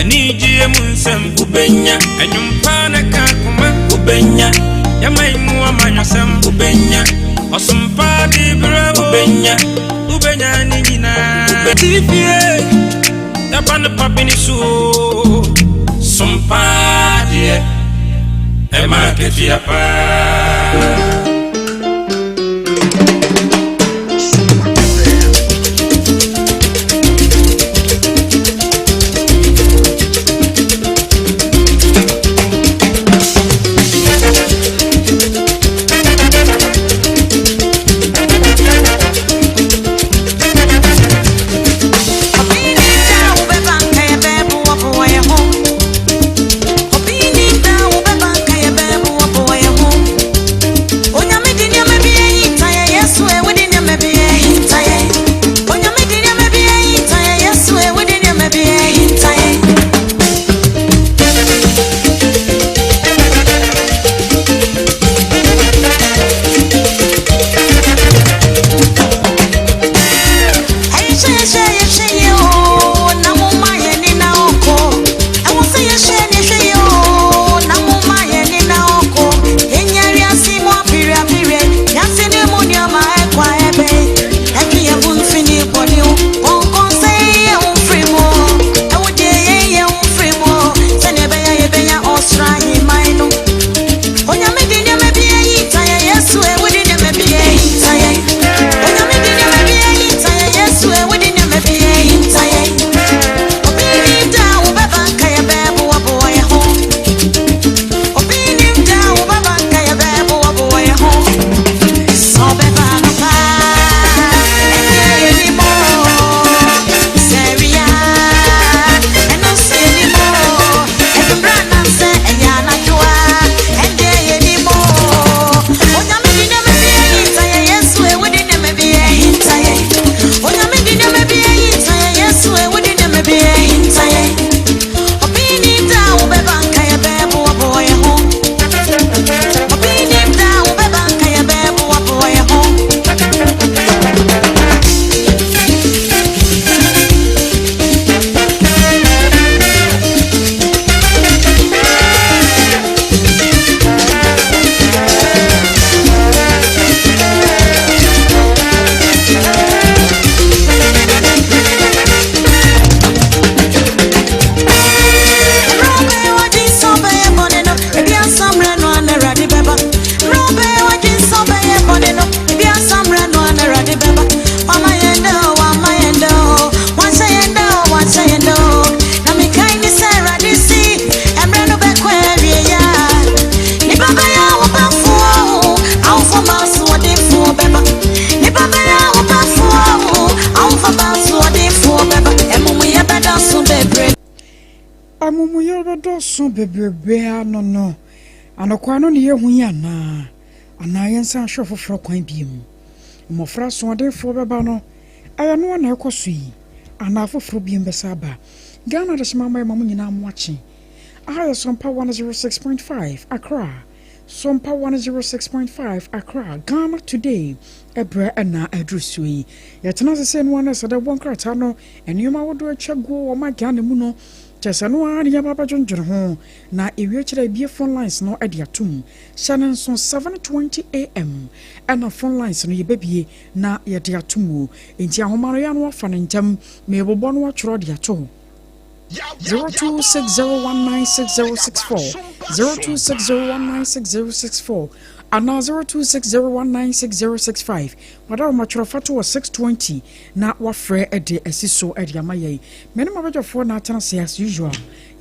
Anigyeɛ mu nsɛm wobɛnya. Ɛnwom pa na ka koma wobɛnya. Yɛma mu amanyɔsɛm wobɛnya. Ɔsompa de berɛ wobɛnya. Wobɛnya ne nyinaa. Tifie yɛba no pa bi ne so o. Sompa deɛ ɛma akatua paa. Amumuyɛ bɛdɔɔso bebrebe ano no, anokwa no ne yɛhu yi anaa? Anaa yɛnsan hwɛ foforɔ kwan bio mu? Mmɔfra asoɔdenfoɔ bɛba no, ɛyɛ no na ɛkɔ so yi, anaa foforɔ bio bɛsa aba? Ghana de soma ama mo nyinaa mo akye. Aha yɛ Sompa 106.5 Accra. Sompa 106.5 Accra, Ghana Today. Ɛbrɛ ɛna aduru so yi. Yɛtena ase sɛ no ano sɛ dɛ wɔn krataa no, nneɛma ahodoɔ atwa guo wɔ ma Ghana mu no, kyɛ sɛ no ara ne yɛba bɛdwendwene ho na ewie kyerɛ ebie phone lines no de atom. Hyɛ no nso 7:20 am ɛna phone lines no yɛbɛbie na yɛde atom o. Enti ahoma no yɛ ano afa no ntɛm, mebobɔ no atwerɛ de ato hɔ. 0260196064, 0260196064 anaa 0260196065. Wada wɔn atwerɛ fa to wɔ 6:20 na wafrɛ de asi so de ama yɛn. Mene mo abadwafoɔ na atena ase as usual.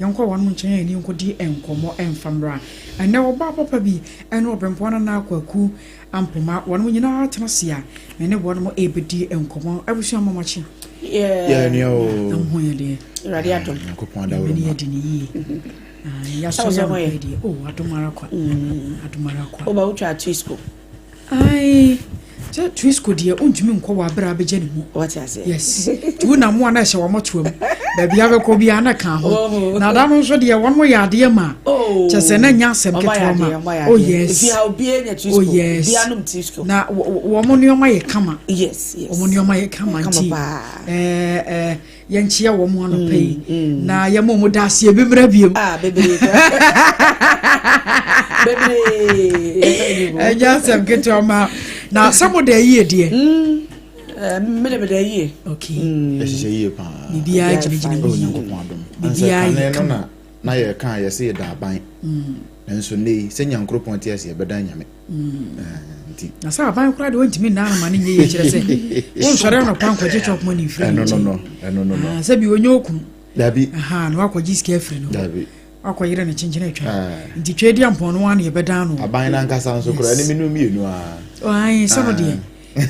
Yɛnkɔ wɔn nkyɛn a yɛne nkɔdi nkɔmmɔ ɛmfa mmra. Ɛnɛ ɔbaa papa bi ɛne ɔbrɛmpɔn Nana Kwaku Ampoma, wɔn nyinaa atena ase a mene wɔn mo ɛrebɛdi nkɔmmɔ. Abusua mɔmɔkye. Yeah, nua o. Na ho yɛ deɛ. Awurade adom. Nyankopɔn adaworo Mene ma. yɛ de ne yie. Yɛasɔ Sɛ yɛ wo sɛ anɔpa deɛ. Oh, adom ara kwa. Adom ara kwa. Woba wotwa Twisco. Ai, sɛ Twisco deɛ wontumi nkɔ wɔ aberɛ a bɛgya ne mu. Wate ase. Yes. Nti wonam a na ɛhyɛ wɔn toa mu. Baabi a bɛkɔ biara na ka ho. Oh. Na da no nso deɛ wɔn mo yɛ adeɛ ma. Oh. Kyɛ sɛ na nya asɛm Ɔmo ayɛ ketewa adeɛ, ma. ɔmo ayɛ Oh adeɛ. yes. Efi ha obiara nya Twisco. Oh yes. Obiara nom Twisco. Na wɔn nneɛma yɛ kama. Yes, yes. Wɔn nneɛma yɛ kama Kama nti. paa. Ɛɛ ɛɛ Yɛnkyea wɔn anɔpa yi na yɛma wɔn da aseɛ bi mmerɛ biom. Ah, bebree. Bebree. Ɛnyɛ asɛm ketewa ma na sɛ mo da yie deɛ. Mede meda yie. Okay. Ɛhyehyɛ yie paa. Biribiara gyinagyina mu yie. Onyankopɔn adom. Biribiara yɛ kama. Na yɛka a yɛsɛ yɛda aban. Nanso nnɛ yi sɛ Nyankoropɔn te ase yɛbɛdan Nyame. Nti. Na sɛ aban koraa deɛ wɔntumi nna anoma no nyɛ yie kyerɛ sɛ wonsɔre anɔpa nkɔgye chop money mfiri ne nkyɛn. Ɛno no no. Ah, sɛ bi ɔnyɛ okunu. Dabi. Aha, na wakɔgye sika afiri no. Dabi. Wakɔyere ne kyenkyene atwa. Nti twɛ di ampɔn no ara na yɛbɛdan no. Aban no ankasa nso koraa ne menu mmienu ara. Ae, sɛ no deɛ.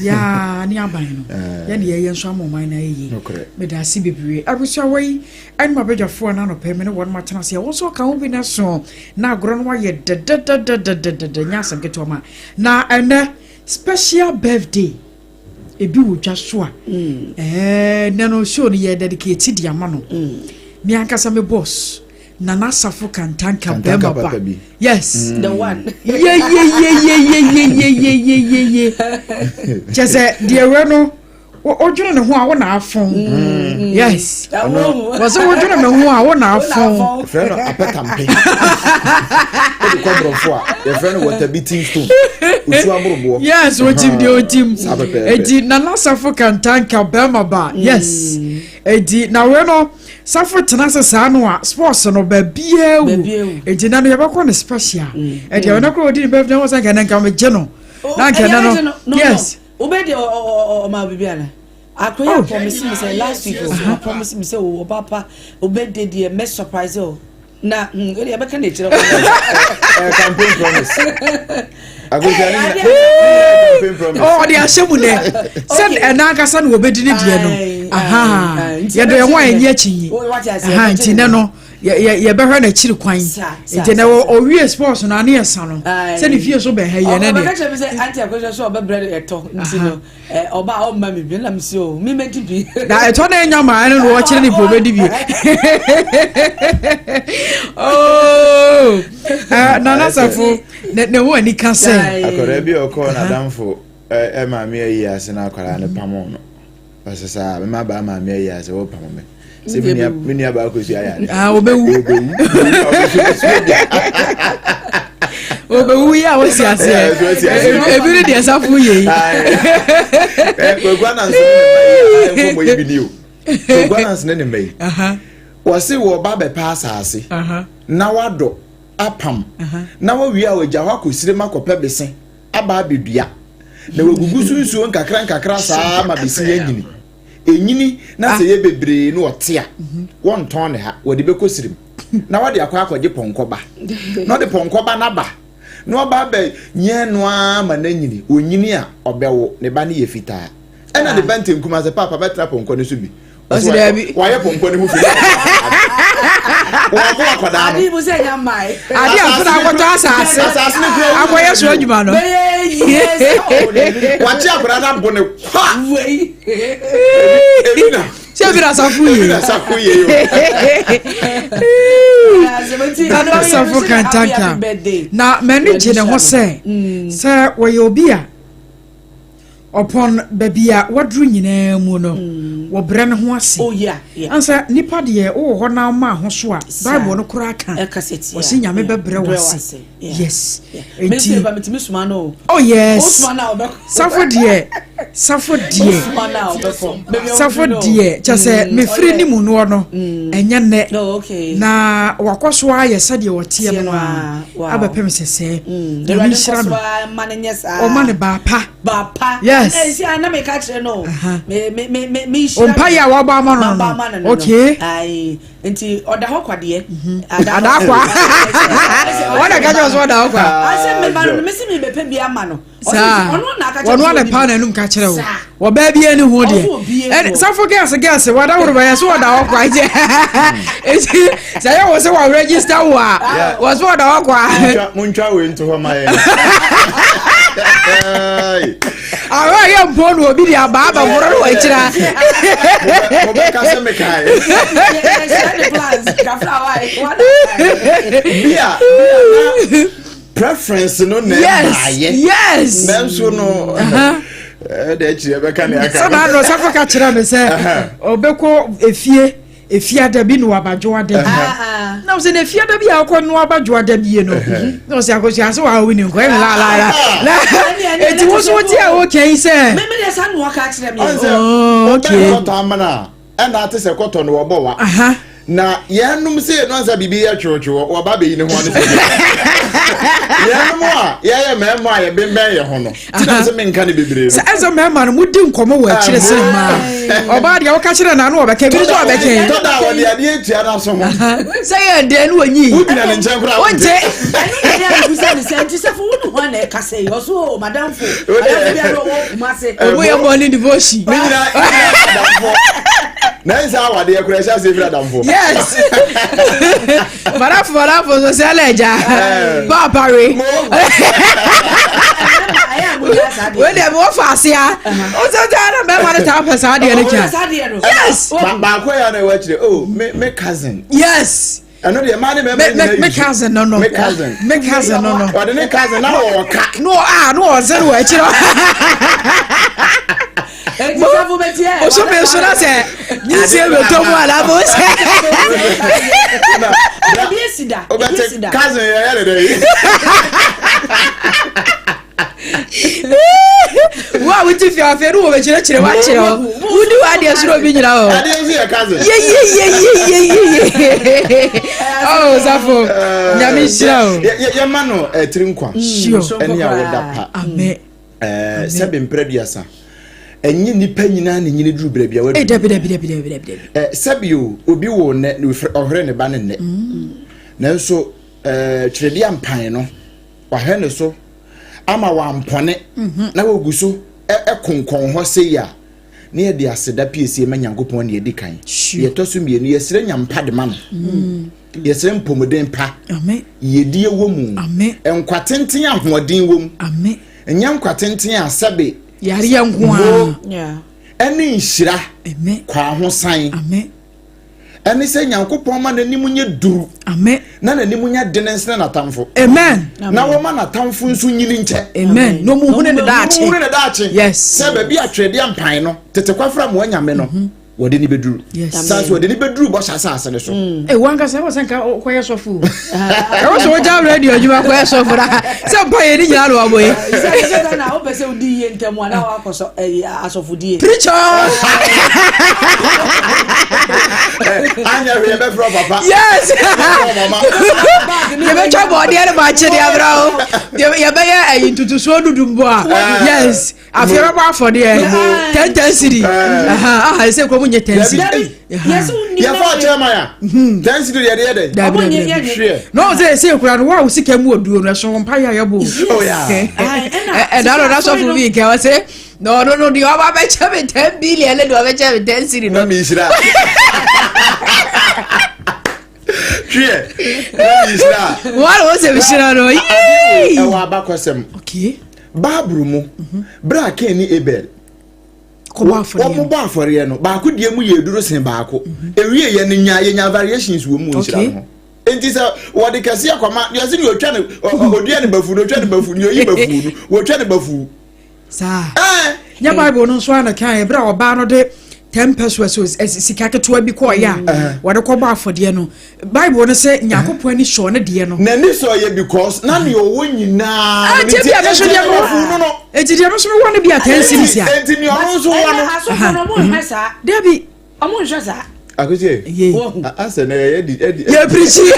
Yaa ne aban no. Yɛ ne yɛyɛ nso ama ɔman no ayɛ yie. Meda ase bebree. Abusua wei ɛne m'abadwafoɔ a n'anɔpɛ me ne wɔn matena ase a wɔn nso ka ho bi na so na agorɔ no ayɛ dɛdɛdɛdɛdɛdɛdɛ nyɛ asɛm ketewa ma. Na ɛnɛ special birthday ebi wɔ dwa so a ɛɛ nɛ no show no yɛ dedicate de ama no. Me ankasa me boss Nana Asafo Kantanka bɛrima ba. Yes. Mm. The one. Ye ye ye ye ye ye ye ye ye ye ye. Kyɛ sɛ deɛ wɛ no wodwene ne ho a wo na afɔn. Mm. Yes. Wɔsɛ wodwene me ho a wo na afɔn. Yɛfrɛ no apɛtampe. Wode kɔ borɔfo a yɛfrɛ no water beating stone. Osu aboroboɔ. Yes, wotim deɛ wotim. Eti Nana Asafo Kantanka bɛrima ba. Yes. Eti na wɛ no. Safo tena ase saa no a sports no baabiaa wu nti nɛ no yɛbɛkɔ no special mm. ɛdeɛ ɔnɛ korɔ ɔdi ne birthday wɔ sɛ nka nɛ nka megye no oh, na nka nɛ no yes wobɛ deɛ ɔma biribi ana akoya oh. promise me sɛ last week o oh, promise me sɛ o ɔba pa wobɛ de deɛ mɛ surprise o na hmm, ɛdeɛ ɛbɛka na ɛkyerɛ kɔ campaign promise ɔde ahyɛ mu nɛ sɛ ɛna ankasa na wɔbɛdi ne deɛ no yɛdɔ yɛn ho a yɛnyɛ akyinyi nti nɛ no yɛbɛhwɛ n'akyiri kwan nti na ɔwie sports no ane yɛsa no sɛ ne fie so bɛn ha yɛ ne deɛ Ɔba a ɔmma me bi na mesi o mi mɛdi bi. Na ɛtɔ na enya maa ɛno na ɔkyerɛ ne po bɛdi bi. Oh, Nana Safo ne ne ho ani ka sɛ. Akwadaa bi a ɔkɔɔ n'adamfo ɛ maame ayi ase na akwadaa no pamo no. Ɔsɛ saa mema baa maame ayi ase wɔpamo me. Sɛ me nua me nua baa kɔsua yɛ ade. Ah, obewu. Obewu. Obewu yi a wosi aseɛ. Ebi ne deɛ safo yɛ yi. Kwaku Ananse ne ne mma yi nkɔmmɔ yi bi ni o. Kwaku Ananse ne ne mma yi. Wɔse wɔba bɛpɛ asase na wadɔ apam na wawie a wɔagya hɔ akɔsire ma kɔpɛ bese aba abɛdua na wagugu so nsuo nkakra nkakra saa ma bese yɛ anyini. Enyini na sɛ ɛyɛ bebree na ɔte a, wɔntɔn ne ha, wɔde bɛkɔ sirim na wɔde akɔ akɔgye pɔnkɔ ba. Na ɔde pɔnkɔ ba no aba na ɔba abɛ nyɛn no ara ma no anyini. Onyini a ɔbɛwo, ne ba no yɛ fitaa. Ɛna ne ba ntenkuma sɛ, Paapa mɛtena pɔnkɔ no so bi. Ɔsi daabi. Wayɛ pɔnkɔ no ho fi. Wɔabo akwadaa no. Ade bu sɛ nya mmae. Ade afo na akɔtɔ asase. Asase no kura. Akɔyɛ so adwuma no. Bɛyɛ yie sɛ ɔwɔ. Wakye akwadaa no abo ne kwa. Wei. Ebi na. Sɛ ebi na asafo yie. Ebi na asafo yie o. Nana asafo kantanka. Na m'ani gye ne ho sɛ sɛ wɔyɛ obi a. Ɔpɔn baabi a waduru nyinaa mu no, wɔbrɛ ne ho ase. Oh, yeah, yeah. Ansa nipa deɛ wowɔ hɔ na ɔma ho so a, Bible no koraa ka. Wɔsi Nyame bɛbrɛ wo ase. Yes. Enti. Oh yes. Safo deɛ, safo deɛ, safo deɛ, kyɛ sɛ mefiri ne mu noɔ no, ɛnyɛ nnɛ. Oh, na wakɔ so ayɛ sɛdeɛ ɔteɛ no a, abɛpem sɛsɛɛ. Nyame nhyira no. Ɔma no baa pa. Baa pa. Yes. Ɛsi a na mi ka kyerɛ no. Me me me me me nhyira. Ompa yɛ a wabɔ ama no no. no. Okay. Ayi nti ɔda hɔ kwa deɛ. Mhm. Ada kwa. Wɔn na ka kyerɛ sɛ ɔda hɔ kwa. Asɛ mi ma no mi si mi bɛ pɛ bi ama no. Saa wɔn ana pa n'anum ka kyerɛ wo ɔbaa bi ani ho deɛ ɛne safo gɛs gɛs wɔda woro bɛyɛ so wɔda hɔ kwa nti eti sɛ yɛ wɔ sɛ wɔ register wo a wɔ so wɔda hɔ kwa. Montwa wei nto hɔ ma yɛn. Awɔ yɛ mpo na obi de aba aba boro no wɔ akyira. Mobɛka sɛ mekae. Bia bia na preference no na ɛmaayɛ. Yes. Nanso no. Ɛdɛ akyiri ɛbɛka ne aka. Sɛ na ano sɔfo ka kyerɛ me sɛ ɔbɛkɔ efie efiada bi no abadwo ada bi. Na ɔsɛ na efiada bi a ɔkɔ no abadwo ada bi no. Na ɔsɛ akosua sɛ wa wo ni nkɔ ɛmi la la la. Na eti wo so ti a wo kɛn sɛ. Mímí de sa nua ka kyerɛ mi. Oh, okay. Ɔbɛn kɔtɔ amena ɛna ate sɛ kɔtɔ no wɔbɔ wa. Na yɛnom sɛ yɛn ansa biribi yɛ twerɛtwerɛ wɔba abɛyi ne ho ano sɛ yɛnom a yɛyɛ mmarima a yɛbembɛn yɛ ho no ti na sɛ menka ne bebree no. Sɛ ɛsɛ mmarima no modi nkɔmmɔ wɔ akyire sene mmaa ɔbaa deɛ woka kyerɛ no ano ɔbɛka bi nso ɔbɛka yi. Tɔda a wɔde adeɛ atua no aso ho. Sɛ yɛ deɛ no wɔnyi. Wogyina ne nkyɛn koraa wonte. Ɛno na ɛyɛ abusa ne sɛ nti sɛ fo wo ne hwan na ɛkasa yi ɔso o madamfo madamfo bi a na ɔwɔ Kumase. Ɔmo yɛ morning devotion. Ne nyinaa adamfo. Na ɛnsɛ awadeɛ koraa ɛhyɛ aseɛ firi adamfo. Yes. Madamfo madamfo so sɛ ɛlɛ agya. Paapa we. Wei deɛ mewɔ fa ase a. Wosɛ sɛ ɛna bɛrima no taa pɛ saa adeɛ no kya. Yes. Baako yɛ na ɛwɔ akyire oh me me cousin. Yes. Ɛno deɛ mmaa ne mmarima nyinaa yi me cousin no no me cousin me cousin no no ɔde ne cousin na ɔka no a no ɔdze no wɔ akyire oso mi nso na sɛ nyinsie bɛ tɔ mu ala bó sɛ. Ɔbɛte cousin yɛ yɛ de dɛ yi. Wo a wote fie afei no wɔbɛkyerɛkyerɛ woakyerɛ hɔ wodi w'adeɛ soro obi nyina hɔ yeyeyeyeyeye oh safo nyame nhyira o yɛma no tiri nkwa ɛne awoda pa amen sɛbe mprɛ duasa ɛnyɛ nipa nyinaa ne nyini duru baabi a wadu dabi dabi dabi dabi dabi sɛbe o obi wo nnɛ ɔhwere ne ba ne nnɛ nanso twerɛdeɛ mpan no wahwɛ ne so ama wampɔne na wɔgu so konkɔn hɔ sei a, na yɛde aseda piesie ma Nyankopɔn ne yɛdi kan. Yɛtɔ so mmienu, yɛsrɛ nyampa de ma no. Mm. Yɛsrɛ mpɔmuden pa. Yɛdie wɔ mu. Nkwa tenten ahoɔden wɔ mu. Nyɛ nkwa tenten a sɛbe yareɛ nko a. Ɛne nhyira kwahosan. Ɛne sɛ Nyankopɔn ma n'anim nyɛ duru. Amen. Na n'anim nyɛ dene nsene n'atamfo. Amen. Na wɔma n'atamfo nso nyini nkyɛ. Amen. Na ɔmu hunu ne daakye. Ɔmu hunu ne daakye. Yes. Sɛ baabi a twɛdeɛ mpan no, tete kwafra mu anyame no. Mm -hmm. Wɔde ne bɛduru. Yes. San so wɔde ne bɛduru bɔhyɛ asase no so. Mm. Eh, wankasa ɛwɔ sɛ nka kɔyɛ sɔfo. Ɛwɔ sɛ wogya radio adwuma kɔyɛ sɔfo na sɛ mpa yɛ ne nyinaa na wabɔ yi. Sɛ sɛ na wopɛ sɛ wodi yie ntɛm a na wakɔ sɔ ɛyi asɔfodie. Preacher. Anyɛ hwee yɛbɛfrɛ papa. Yes. Yɛbɛtwa bɔɔdeɛ ne baakye de abra o. Yɛbɛyɛ ɛyi ntutusuo dudu mpo a. Yes. Afei yɛbɛbɔ afɔdeɛ. 10 10 cedi. Aha ɛsɛ kurom nyɛ 10 cedi. Yɛfa ɔkyerɛ ma ya. 10 cedi yɛde yɛ dɛ. Dabi dabi dabi. Na ɔsɛ ɛsɛ kura no wa wo sika mu oduo no ɛso mpa yɛ ayɛbɔ. Ɛda no n'asɔfo bi kɛ ɔsɛ. Na ɔno no deɛ ɔba bɛkyɛ me 10 billion ne deɛ ɔbɛkyɛ me 10 cedi no. Na mehyira. Hwɛ, na mehyira. Wɔn a wɔsɛ mehyira no. Yee! Ɛwɔ abakɔsɛm. Okay. Baabulu mu, bere a Cain ne Abel wɔbɔ afɔreɛ no, baako deɛ mu yɛ duro sen baako. Ewie yɛ no nya yɛnya variations wɔ mu wɔ nhyira no ho. Nti sɛ wɔde kɛseɛ kɔma deɛ ɔse deɛ ɔtwa ne ɔdua ne bafu no ɔtwa ne bafu deɛ ɔyi bafu no wɔtwa ne bafu. Saa. Nyɛ Bible no nso ara na ɛkaeɛ berɛ a ɔbaa no de ten pesos sika ketewa bi kɔɔeɛ a mm. wɔde kɔbɔ afɔdeɛ no. Bible no sɛ Nyankopɔn ani sɔɔ ne deɛ no. N'ani sɔɔ yɛ because na nea ɔwɔ nyinaa. Ah, nti ebi a me nso deɛ mewɔ. Nti deɛ me nso mewɔ no bi a ten cedis a. Nti nea ɔno nso wɔ no. Asɔfo no ɔmo nhwɛ saa. Dabi. Ɔmo nhwɛ saa. Akosie. Asɛ na yɛ di ɛdi. Yɛ pirikyi.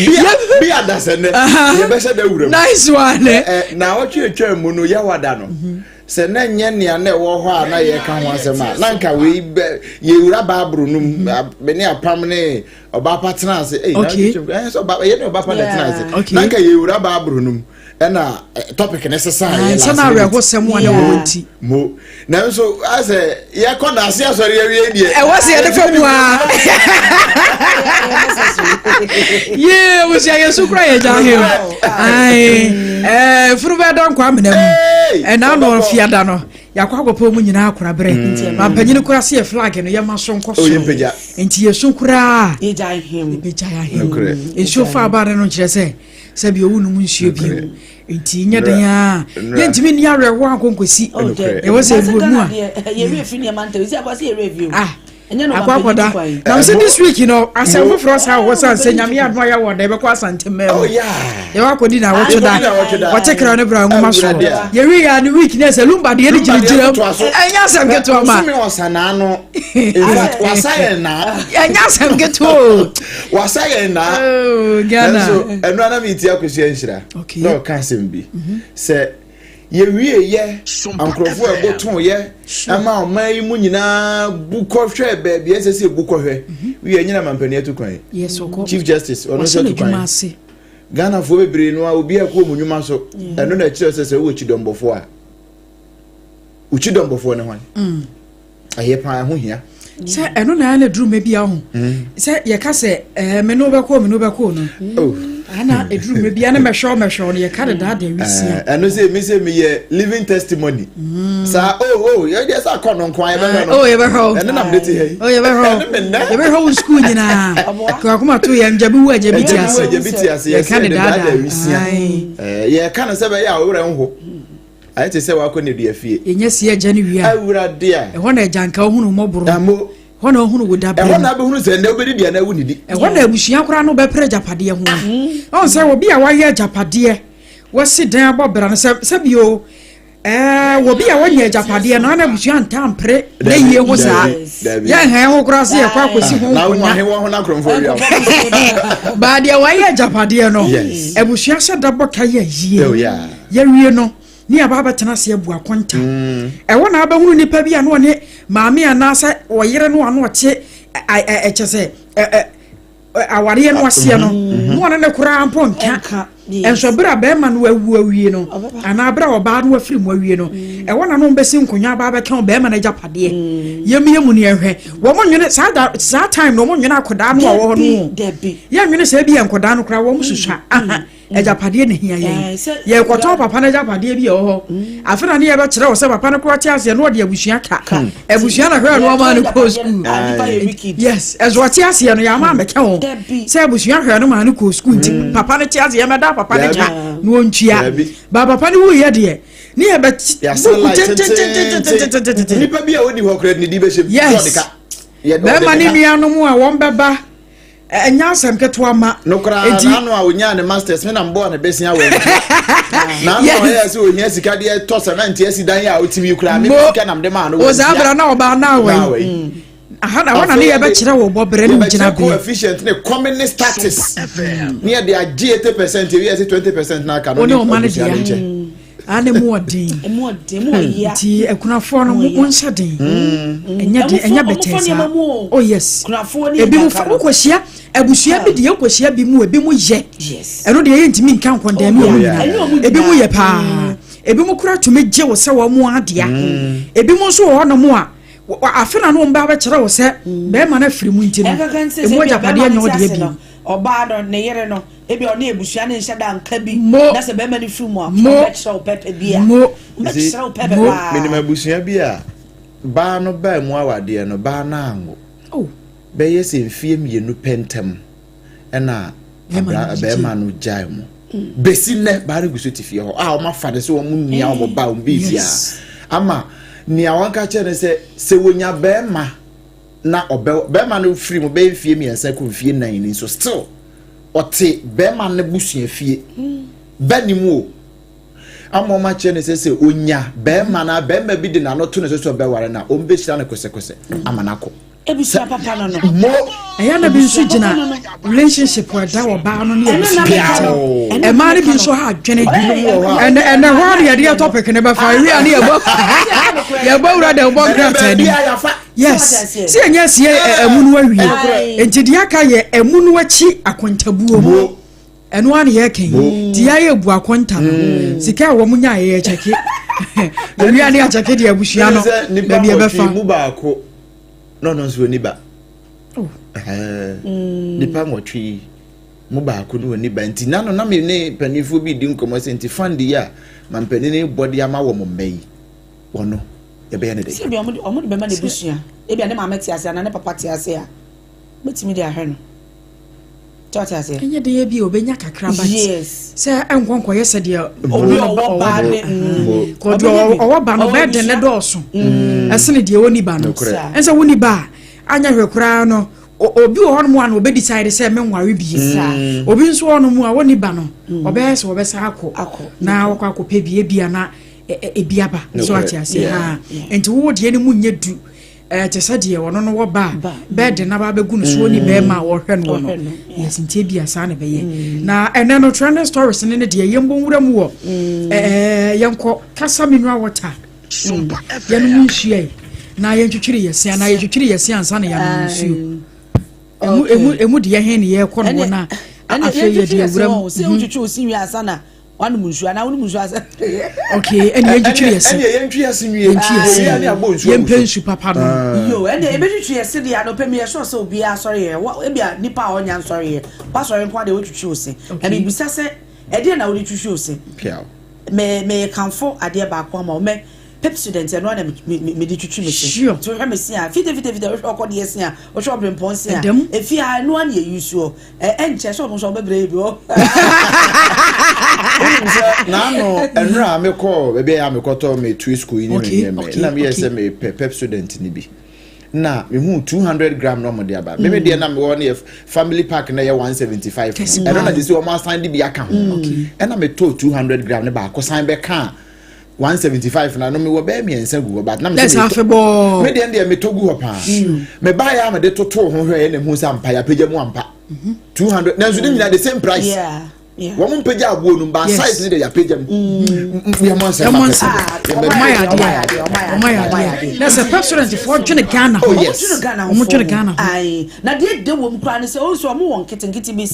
Bia bia da sɛ nɛ. Yɛ bɛ hyɛ da wura mu. Nice one. Ɛ ɛ na ɔtwe etwa mu no yɛ wada no. Mhm. Sɛ na nyɛ nea na ɛwɔ hɔ a na yɛka ho asɛm a na nka wei bɛ yɛwura baaburo no mu mhm. me ne apam ne ɔbaapa tena ase. Ɛyi na ɛyɛ sɛ ɔba ɛyɛ ne ɔbaapa na tena ase. Na nka yɛwura baaburo no mu. Ɛna eh, topic ne sesa yɛ last minute. Sɛ awerɛhosɛm a na wɔwɔ nti. Mo nanso asɛ yɛkɔ na ase asɔre awie deɛ. Ɛwɔ sɛ yɛde fa mu a. Yee abusua yɛ su kura yɛ gya he o. Ayi ɛɛ funu bɛ dɔn kɔ amena mu. Ɛna ano fiada no yɛakɔ akɔpɛ mu nyinaa akora berɛ. Mm. Mampanyini kora se yɛ flag no yɛma so nkɔ soro. Nti yɛ su koraa. Yɛgya ahem. Yɛbɛgya ahem. Nsuo fa aba no no nkyerɛ sɛ. Sɛbi owu nom nsuo bio. Nti nyɛ den a yɛntumi nni awerɛhoɔ ankɔnkɔsi. Ɛwɔ sɛ ebu mu a. Ah, akɔ akɔda. Na sɛ this week no asɛm foforɔ saa wɔ sɛ sɛ nyame adom ayɛ wɔ da yɛbɛkɔ asante mmaa mu. Yɛwɔ akɔdi na awɔtwe da. Wɔte kra no bra nwoma so. Yɛwie yɛ ne week ne sɛ lumba deɛ ne gyinagyina mu. Ɛnyɛ asɛm ketewa ma. Ɛnyɛ asɛm ketewa o. Wasa yɛn naa. Oh, Ghana. Nanso ɛno ara mi ti akosua nhyira. Okay. Na ɔka asɛm bi. Mhm. Sɛ yɛwie yɛ nkurɔfoɔ a ɛbɔtɔn yɛ ɛma ɔman yi mu nyinaa bu kɔhwɛ baabi ɛsɛ sɛ ebu kɔhwɛ. Mhm. Wie ɛnyina mampanin atu kwan. Yes, ɔkɔ. Chief Justice ɔno nso atu kwan. Ghanafoɔ bebree no a obi a ɛkɔ wɔn nnwuma so. Ɛno na ɛkyerɛ sɛ sɛ wowɔ kyidɔmbɔfoɔ a wo kyidɔmbɔfoɔ ne hwan? Mm. Ɛyɛ paa, ɛho hia. Sɛ ɛno na ɛna duru mɛ bi aho. Mm. Sɛ yɛka sɛ ɛɛ me ne wobɛkɔ me ne wobɛkɔ no. Oh. Ana eduru mɛ bi ana mɛhwɛ mɛhwɛ no yɛka de daada wisia. Ɛno sɛ mi sɛ mi yɛ living testimony. Mm. Saa oh oh yɛ deɛ sɛ akɔ no nko a yɛbɛhwɛ no. Oh yɛbɛhwɛ o. Ɛno nam de te ha yi. Oh yɛbɛhwɛ o. Ɛno mi nnɛ. Yɛbɛhwɛ wo sukuu nyinaa. Kɔkɔma to yɛn gyabi wu agyabi ti ase. Gyabi wu agyabi ti ase. Yɛka de daada wisia. Yɛka no sɛ bɛyɛ a ɔwerɛ nho. Ayɛ te sɛ wakɔ nneduafie. fie. Yɛnya sie agya no wie a. Awurade a. Ɛhɔ na agya nka ohunu mmɔborɔ. Amo. Ɛhɔ na ohunu wo dabrɛ. Ɛhɔ na abɛhunu sɛ nnɛ wobɛdidi anaa wonnidi. Ɛhɔ na abusua koraa no bɛpere agyapadeɛ ho. Ɔn sɛ obi a wayɛ agyapadeɛ, wasi dan abɔ bra no sɛ sɛbi o, ɛɛ obi a wanya agyapadeɛ no ana abusua ntaa mpere ne yie ho saa. Yɛn hɛn ho koraa sɛ yɛkɔ akɔsi ho nkonnwa. Baa deɛ wayɛ agyapadeɛ no, abusua hyɛ da bɔ ka yɛ yie. Oh, Yɛwie no, ne yɛaba abɛtena ase abu akonta. Ɛhɔ na abɛhunu nipa bi a na ɔne maame anaasɛ ɔyere no a na ɔte ɛkyɛ sɛ awareɛ no aseɛ no, na ɔne ne koraa mpo nka. Nso berɛ a bɛrima no awu awie no, anaa berɛ a ɔbaa no afiri mu awie no, ɛhɔ na no bɛsi nkonnwa aba abɛka bɛrima no agyapadeɛ. Yɛmmie mu ne yɛnhwɛ. Wɔn nwene saa da saa time no wɔn nwene akɔdaa no a wɔwɔ hɔ no. Yɛnwene sɛ ebi yɛ nkɔdaa no koraa wɔn susua. Aha. Agyapadeɛ na hia yɛn. Yɛrekɔtɔn papa no agyapadeɛ bi a ɛwɔ hɔ. Mm. Afei na ne yɛbɛkyerɛ wo sɛ papa no koraa te aseɛ na ɔde abusua ka. Hmm. Abusua na hwɛɛ no ɔmaa no kɔɔ sukuu. Yes, ɛso ɔte aseɛ no yɛama amɛka ho. Sɛ abusua hwɛɛ no maa no kɔɔ sukuu nti hmm. papa no te aseɛ mɛda papa no ka na ɔntua. Ba papa no wuyɛ deɛ ne yɛbɛ buku tentententententententen. Nipa bi a ɔdi hɔ koraa ne di bɛhyɛ. Yes. Bɛrima ne nuanom a wɔn bɛba. Ɛnyɛ asɛm ketewa ma. No koraa n'ano a onyaa ne masters me na mbɔɔ ne besia wɔ ntua. N'ano a ɔyɛ sɛ ohia sika deɛ tɔ cement asi dan a ɔtumi koraa me sika nam de maa no wɔ ntua. Ɔsaa abira na ɔbaa na awɔ yi. Aha na hɔ na ne yɛbɛkyerɛ wɔ bɔbrɛ ne gyina beɛ. Coefficient ne communist taxes. Ne yɛde agye 80% ewi yɛsɛ 20% na aka no ne abusua ne nkyɛn. Ah, ne mu ɔden. Emu ɔden, mu ɔya. Nti akunafoɔ no mo nhyɛ den. Mm. Ɛnyɛ den, ɛnyɛ bɛtɛɛ saa. Oh yes. Kunafoɔ ne Ebi mu fa wokɔhyia abusua bi deɛ wokɔhyia bi mu ebi mu yɛ. Yes. Ɛno deɛ yɛntumi nka nkɔndɛn mu oh, nyinaa. Ebi mu yɛ paa. Mm. Ebi mu kora tumi gye wo sɛ wɔn mu adea. Mm. Ebi mu nso wɔ hɔnom a afe na no wɔn ba bɛkyerɛ wo sɛ bɛrima no afiri mu nti no emu agyapadeɛ nyɛ ɔdeɛ bi. Ɔbaa no ne yere no Ebia ɔne abusua no nhyɛ da nka bi, na sɛ bɛrima no firi mu a, ɔbɛkyerɛ wo pɛpɛ bi a. Ɔbɛkyerɛ wo pɛpɛ paa. Menim abusua bi a baa no baa mu awadeɛ no, baa no anwo. Oh. Bɛyɛ sɛ mfie mmienu pɛ ntam ɛna bɛrima no gyae mu. Mm. Bɛsi nnɛ baa no gu so te fie hɔ a wɔn afa ne sɛ wɔn nua wɔn ba wɔn biribiara. Ama nea wɔn ka kyerɛ no sɛ sɛ wɔnya bɛrima na ɔbɛ bɛrima no firi mu bɛyɛ mfie mmiɛnsa kɔ mfie nnan ni nso still ɔte bɛrima no busua fie bɛ ne mu o ama ɔma kyerɛ ne sɛ sɛ onya bɛrima na bɛrima bi de n'ano to ne so sɛ ɔbɛware na ɔmbɛhyira no kosɛkosɛ ama no akɔ. Ebusua papa no no. Mo. Ɛyɛ na bi nso gyina relationship ɛda ɔbaa no ne abusua ntam. Ɛmaa no bi nso ha adwene. Ɛnɛ ɛnɛ hɔ a na yɛde yɛ topic no bɛfa ewi a ne yɛbɔ yɛbɔ wura dɛ bɔ nkrataa ni. Yes, sɛ yɛnyɛ asie ɛmu no awie. Nti deɛ aka yɛ ɛmu no akyi akontabuo. Ɛno ara na yɛka yi. Nti yɛayɛ bu akonta no. Mm. Sika a wɔn nya yɛ kyɛke. Yɛwia ne akyɛke deɛ abusua no. Baabi ɛbɛfa. Mu baako na ɔno nso ɔni ba. Oh. Mm. Nipa nwɔtwe yi mu baako no ɔni ba nti nano na me ne mpanimfoɔ bi di nkɔmmɔ sɛ nti fund yi a ma mpanin bɔ de ama wɔn mma yi wɔn yɛbɛyɛ no dɛ. Sɛ ebi wɔn de wɔn de bɛma n'abusua ebi a ne maame te ase anaa ne papa te ase a betumi de ahwɛ no. Tɔte aseɛ. Ɛnyɛ den bi a obɛnya kakra but Yes. sɛ ɛnkɔ nkɔyɛ sɛ deɛ Obi a ɔwɔ ba ne kɔdeɛ ɔwɔ ba no Ɔwɔ bɛɛ den ne abusua. dɔɔso ɛsene deɛ ɔni ba no. Nokorɛ. Ɛnsɛ woni ba a, anyɛ hwɛ koraa no, obi wɔ hɔnom a na obɛ decide sɛ menware bie. Obi nso wɔ hɔnom a wɔni ba no, ɔbɛyɛ sɛ wɔbɛsa akɔ Akɔ. na wɔkɔ akɔpɛ bi, ebia na ebi aba so. Nokorɛ. Ate ase. Yeah. Ha nti wo deɛ no mu nyɛ du, te sɛ deɛ ɔno no wɔ ba a Ba. bɛɛ de naba bɛgu no so, ɔni bɛrima a wɔhwɛ no wɔ no. Ɔhwɛ no, yeah. Yes, nti ebia saa na ɛbɛyɛ na ɛnɛ no trending stories ne deɛ yɛmbɔ nwura mu wɔ yɛnkɔ Kasa mineral water, yɛnom nsuo yi na yɛntwitwiri yɛse anaa yɛtwitwiri yɛse ansa na yɛanom nsuo emu. Emu deɛ he ne yɛrekɔ no wɔ na Ɛne afei yɛde awura mu. Sɛ wotwitwi wo se wie ansa na wanom nsuo anaa wonom nsuo ansa? Okay, ɛne yɛntwitwiri yɛse. Ɛne yɛntwi yɛse nwie. Yɛntwi yɛse. Yɛwie a ne abɔ nsuo agu Yɛmpɛ so. nsu papa no. Yo, ɛne yɛbɛtwitwi yɛse deɛ anɔpɛ mi yɛsɔ sɛ obiara asɔre yɛ ebia nipa a ɔnya nsɔre yɛ wasɔre nko adeɛ wotwitwi wo se na mebisa sɛ ɛdeɛ na wode twitwi wo se? Piaw. Me mekamfo adeɛ baako ama wo, mɛ Pepsodent, ɛno ana mede twitwi me se. Nti wohwɛ me se a, fitafitafita, wohwɛ ɔkɔdeɛ se a, wohwɛ ɔbrempɔn se a, Ɛdam. ɛfie a, ɛno ana yɛyi soɔ. Ɛnkyɛ sɛ ɔmo nso ɔbɛbrɛ yɛ bi hɔ. Wonim sɛ naano ɛnora a mekɔɔ baabi a mekɔtɔ me tue school yi ne me nneɛma na meyɛ sɛ mepɛ Pepsodent no bi na mehu 200 gram na ɔmode aba meme deɛ na mewɔ no yɛ family pack na ɛyɛ 175 Kɛse no. Ɛno paa. na gye sɛ ɔmo asan de bi aka ho, ɛna metɔɔ 200 gram ne baako san bɛka 175 na no mewɔ bɛyɛ mmiɛnsa gu hɔ, but na Dɛ mesɛ sɛ metɔ- afebɔɔ. me deɛ metɔ gu hɔ paa. Mebaeɛ a mede totoo ho hwɛ ɛna hu sɛ ampa yɛapagya mu ampa 200, nanso ne nyinaa the same price. Wɔn mpagya aboɔ no ba size ne de yɛapagya mu. Yɛmɔ nsɛm. Yɛmmɔ Ma nsɛm. Ah, Pepsodent. Ɔmo ayɛ ɔmo ayɛ adeɛ. adeɛ, ɔmo ayɛ Ɔmo ayɛ adeɛ, ɔmo ayɛ adeɛ adeɛ. na sɛ Pepsodent foɔ dwene Ghana ho. Oh, yes. Ɔmo dwene Ghana ho. Ɔmo dwene Ghana ho. Ayi, na deɛ de wɔm koraa ne sɛ ɔmo nso ɔmo wɔ nketenkete bi,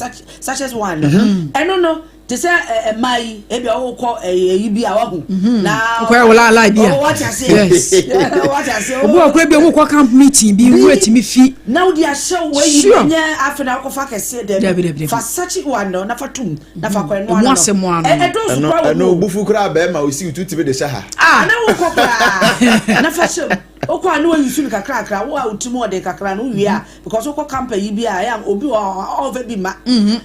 sachets one no. Ɛno no te sɛ mmaa yi ebi a wɔkɔ ɛyi bi a wahu na Wokɔyɛ wo laalae bi a. Ɔ, wate ase. Yes. Wate ase. Obi wɔ kora bi a wokɔ camp meeting bi, wo atumi fi. Na wode ahyɛ wo ayi. Nyɛ afei na wokɔfa kɛseɛ. Dabi, Dɛbi. dabi, dabi. Fa sachet one no na fa tum na fa kɔ ɛno Emu ano no. asɛm ano. Ɛdɔɔso ɛno koraa wɔ ɛno mu o. bufu koraa bɛrima osi otu tumi de hyɛ ha. Ah. Ana wokɔ koraa na fa hyɛ mu, wokɔ a ne wayi su no kakrakra, wo a wotim ɔden kakra no wowie a, because wokɔ camp yi bi a ɛyɛ a obi wɔ hɔ a ɔmfa bi ma.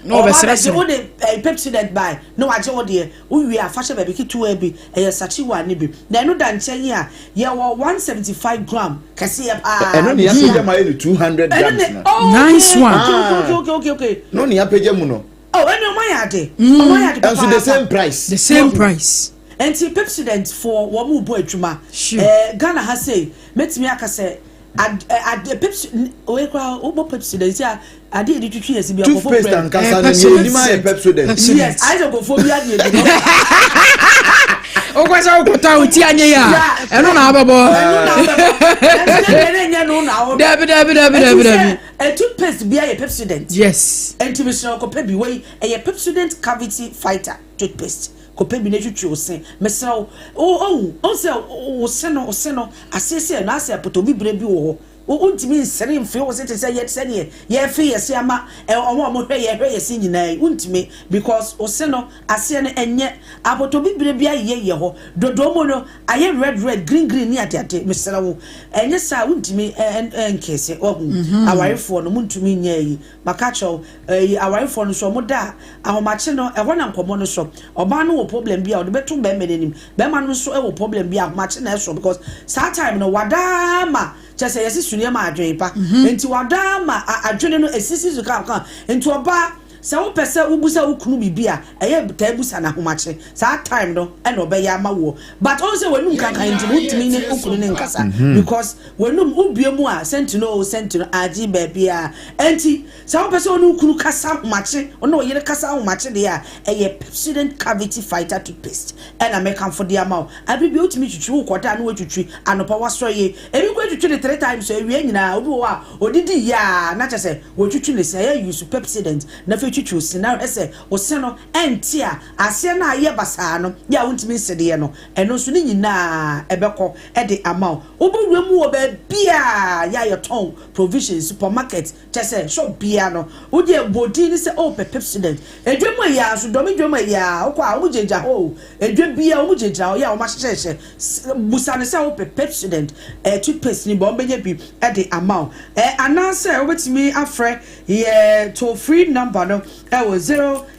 Na ɔbɛsrɛsrɛ. Ɔba bɛgye wode Pepsodent bae na wagye wo deɛ, wowie a fa hyɛ baabi ketewa bi, ɛyɛ sachet one ne bi. Na ɛno da nkyɛn a yɛwɔ 175 gram kɛseɛ paa. Ɛno ne yɛapagya mu ayɛ no 200 Ɛno grams ne no. oh, Nice okay, one. okay. No ne yɛapagya mu no. Oh, ɛne ɔmo ayɛ ade, ɔmo ayɛ ade ɛnso the papaapa. same price. The same price. Nti Pepsodent foɔ wɔn mu bɔ adwuma. Ghana ha sei mɛtumi aka sɛ ad Pepsi oye koraa wobɔ Pepsodent a ade yɛ de twitwi yɛ si bi akɔfo. Toothpaste ankasa no Pepsodent. nea enim ayɛ Pepsodent. Pepsodent. Yes, ayɛ sɛ nkɔfoɔ bi adeɛ bi no. Wokɔ sɛ wokɔtɔ a woti anyɛ yi a, ɛno na wabɛbɔ. Ɛno na wobɛbɔ ɛnti deɛ ne nyɛ no na wobɛ. Dabi. Ɛ toothpaste bi ayɛ Pepsodent. Nti mesrɛ wo, kɔpɛ bi. Wei ɛyɛ Pepsodent Cavity Fighter toothpaste. Kɔpɛ bi na twitwi wo se. Mesrɛ wo, wo ɔhu sɛ wo se no, wo se no aseɛ sɛ no asɛ pɔtɔ bibire bi wɔ hɔ. Wontumi nsere mfe wo se te sɛ yɛ sɛdeɛ yɛfe yɛ se ama ɔmo a ɔmo hwɛ yɛ se nyinaa yi. Wontumi, because wo se no aseɛ no ɛnyɛ apɔtɔ bibire bi ayeyɛ yɛ hɔ dodo mu no ayɛ red red, green green ne adeade. Mesrɛ wo, ɛnyɛ saa wontumi nkese. Wahu awarefoɔ no montumi nyɛ yi maka kyerɛw ɛyi awarefoɔ no so ɔmo da a ahomakye no ɛhɔ na nkɔmɔ no so. Ɔbaa no wɔ problem bi a ɔde bɛto bɛrima n'anim, bɛrima no nso wɔ problem bi a ahomakye na ɛso, because saa time no wadaa ma kyerɛ sɛ yɛsi suneɛ ma adwene pa, nti wadaa ma adwene no esisi so kankan. Nti ɔbaa, sɛ wopɛ sɛ wobusa wo kunu biribi a ɛyɛ taa busa n'ahomakye saa time no ɛna ɔbɛyɛ ama woɔ, but ɔn sɛ w'anum kankan nti no wontumi ne wo kunu ne nkasa, because w'anum wobue mu a sɛnti no o sɛnti no agye baabi a. Nti sɛ wopɛ sɛ ɔne wo kunu kasa ahomakye, ɔne ɔyere kasa ahomakye deɛ a, ɛyɛ Pepsodent Cavity Fighter toothpaste ɛna mɛkamfo de ama wo. Abere bi wotumi twitwi, wokɔda na woatwitwi, anɔpa wasɔ yie, ebi kɔ twitwi ne three times awie nyinaa. Obi wɔ hɔ a odidi yie a na kyerɛ sɛ wɔtwitwi ne se. Ɛyɛ use Pepsodent na afei twitwi wo se na hwɛ sɛ wo se no ɛnte a aseɛ no ayɛ basaa no yɛ a wontumi nsedeɛ no, ɛno nso ne nyinaa ɛbɛkɔ ɛde ama wo. Wobɛwura mu wɔ baabi a yɛ a yɛtɔn provision, supermarket, kyɛ sɛ shop biara no, wode bɔdin ne sɛ ɔpɛ Pepsodent. Edwa mu ayi a nso dɔm edwa mu ayi a wokɔ a wɔn gyinagyina hɔ o, edwa bia wɔn gyinagyina hɔ yɛ a wɔn ahyehyɛhyɛ. Busa ne sɛ wopɛ Pepsodent toothpaste ni bɔ, wɔn bɛnya bi ɛde ama wo, anaasɛ wobɛtumi afrɛ yɛ toll free number no. ɛwɔ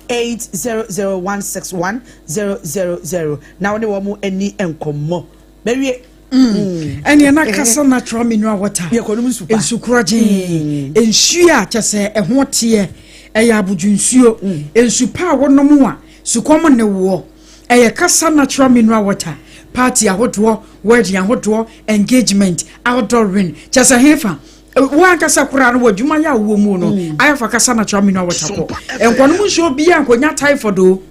0800161000 na wo ne wɔn ani nkɔmmɔ. Bɛwie. Ɛneɛ na kasa natural mineral water. Yɛkɔnom nsu pa. Nsu korɔgyee. Nsuo a kyɛ sɛ ɛho teɛ. Ɛyɛ abodwo nsuo. Nsu pa a wonom a sukɔm ne woɔ. Ɛyɛ kasa natural mineral water. Party ahodoɔ, wedding ahodoɔ, engagement, outdoor rain. Kyɛ sɛ hefa wo ankasa koraa no wɔ adwuma yɛ a wowɔ mu no, ayɛ fa kasa natural mineral water kɔ. Nkɔnom nsuo biara nkɔnya typhoid o.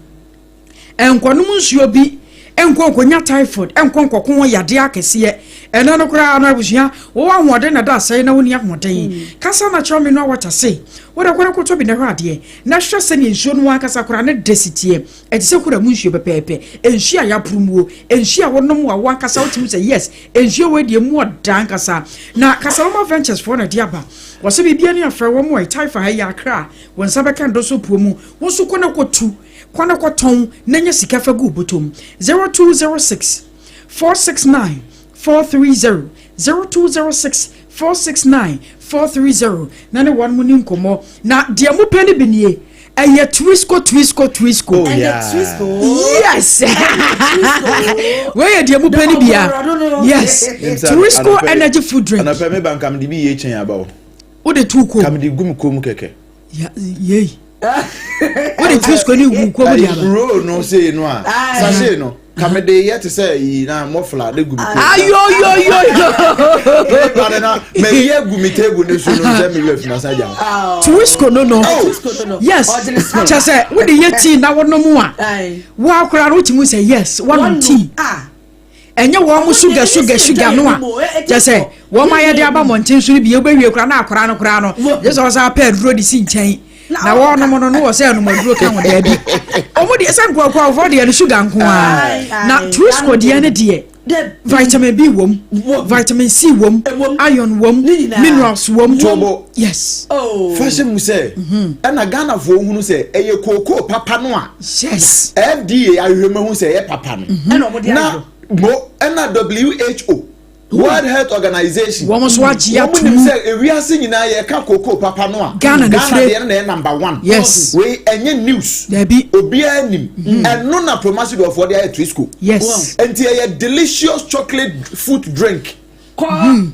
Nkɔnom nsuo bi nkɔ nkɔnya typhoid, nkɔ nkɔko ho yadeɛ akɛseɛ. Ɛno no koraa no abusua, wowɔ ahoɔden na da asɛe na wonni ahoɔden. Kasa natural mineral water se wode kɔ no kɔtɔ bi na hwɛ adeɛ na hwɛ sɛdeɛ nsuo no ankasa koraa ne de si teɛ. Ɛte sɛ kura mu nsuo pɛpɛɛpɛ. Nsuo a yɛaporo muo, nsuo a wonom a wo ankasa wotumi sɛ yes, nsuo wei deɛ mu ɔda ankasa. Na Kasaloma Ventures foɔ na ɛde aba. Wɔsɛ biribia ne afrɛ wɔn wɔ Taifa ha yi Accra. Wɔn nsa bɛka ndɔso puo mu. Wo nso kɔ na kɔtu, kɔ na kɔtɔn na nya sika fa gu bɔtɔm. 0206 469 430, 0206 469 430 na ne wɔn mu ni nkɔmmɔ. Na deɛ mopɛ no bi nie, ɛyɛ Twisco, Twisco, Twisco. Oh, yeah. Twisco. Yes, wei yɛ deɛ mopɛ no bia. Yes, Twisco energy food drink. Anɔpɛ me ba nka mede bi yɛ kyɛn aba o. Wode tu ko. Ka mede gu me kɔn mu kɛkɛ. Yei wode Twisco ne gu kɔn mu de aba. Roll no sei no a, sachet no, ka mede yɛ te sɛ yi na mɔfla de gu me kɔn mu. Ayoyoyoyo. Meba no na mayi agu me table no so no sɛ me werɛ fi masa gya. Twisco no. Twisco no. Yes, kyɛ sɛ wode yɛ tea na wonom a, woakora no wotumi sɛ yes, woanom tea. Ɛnyɛ wɔn mo sugar sugar sugar no a kyɛ sɛ wɔn ayɛ de aba mmɔnten so no bi. Wobɛwie koraa na akora no koraa no gye sɛ ɔsan apɛ aduro de si nkyɛn na wɔnom no no wɔ sɛ ɛnom aduro ka ho. Daabi, ɔmo deɛ sɛ nkoakoafoɔ deɛ no sugar nko ara. Na Twisco deɛ no deɛ, vitamin B wom, vitamin C wom, iron wom, minerals wom. Tobo. Yes. Fa hyɛ mu sɛ ɛna Ghanafoɔ hunu sɛ ɛyɛ kookoo papa no a FDA ahwehwɛ mu ahu sɛ ɛyɛ papa no. Ɛna ɔmo de na ayɔ. Mo ɛna WHO, World Health Organization, wɔn nso agye wɔn ato nim mu. Sɛ ewiase nyinaa yɛka kookoo papa no a, Ghana na Ghana fire. deɛ no na ɛyɛ number one. Wei ɛnyɛ news. Dabi. Obiara nim ɛno na Promasidorfoɔ de ayɛ Twisco. Nti ɛyɛ delicious chocolate food drink. Kɔ.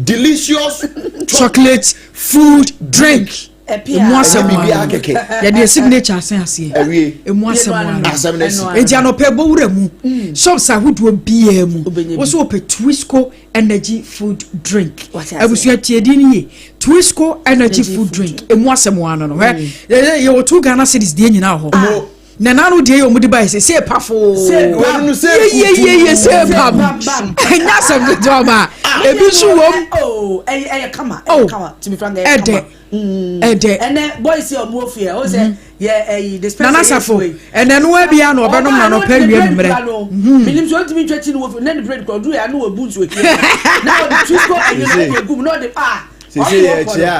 Delicious chocolate food drink. Ɛpia. Emu asɛm ɛnyɛ biribiara ano. Kɛkɛ. Yɛde signature asen aseɛ. Awie. Emu asɛm ano. Asɛm no asi. Enti anɔpɛ bɔ wura mu, shops ahodoɔ biara mu, Wobɛnya bi. wo so wɔpɛ Twisco energy food drink. Wate ase. Abusua, tie din no yie, Twisco energy Energy food food drink. Emu asɛm ano no hwɛ, yɛwɔ 2 Ghana cedis deɛ nyinaa wɔ hɔ. Mo. Na nanu deɛ yɛ ɔmo de ba yɛ sɛ sɛ pafo. Sɛ Wɔn no sɛ yeyeyeye sɛ Sɛ pam. bam, bam. Ɛnyɛ asɛm ketewa ma ebi nso wɔm. Oh, ɛyɛ kama. Oh. Ɛyɛ kama, to be frank, ɛyɛ Ɛdɛ. kama. Ɛdɛ. Ɛnɛ boys yɛ ɔmo ofie ɔ sɛ yɛ ɛyi dispenser. Nana Safo, ɛnɛ no abia na ɔbɛnom na nɔpɛ wie nummerɛ. Minim sɛ ɔntumi ntwa kyi no wɔ fi ne bread kɔ ɔduru yɛ ano wɔ bu nsuo tie na ɔde Twisco ɛyi no ɛde egu mu na ɔde ah. Sese yɛ kyerɛ a,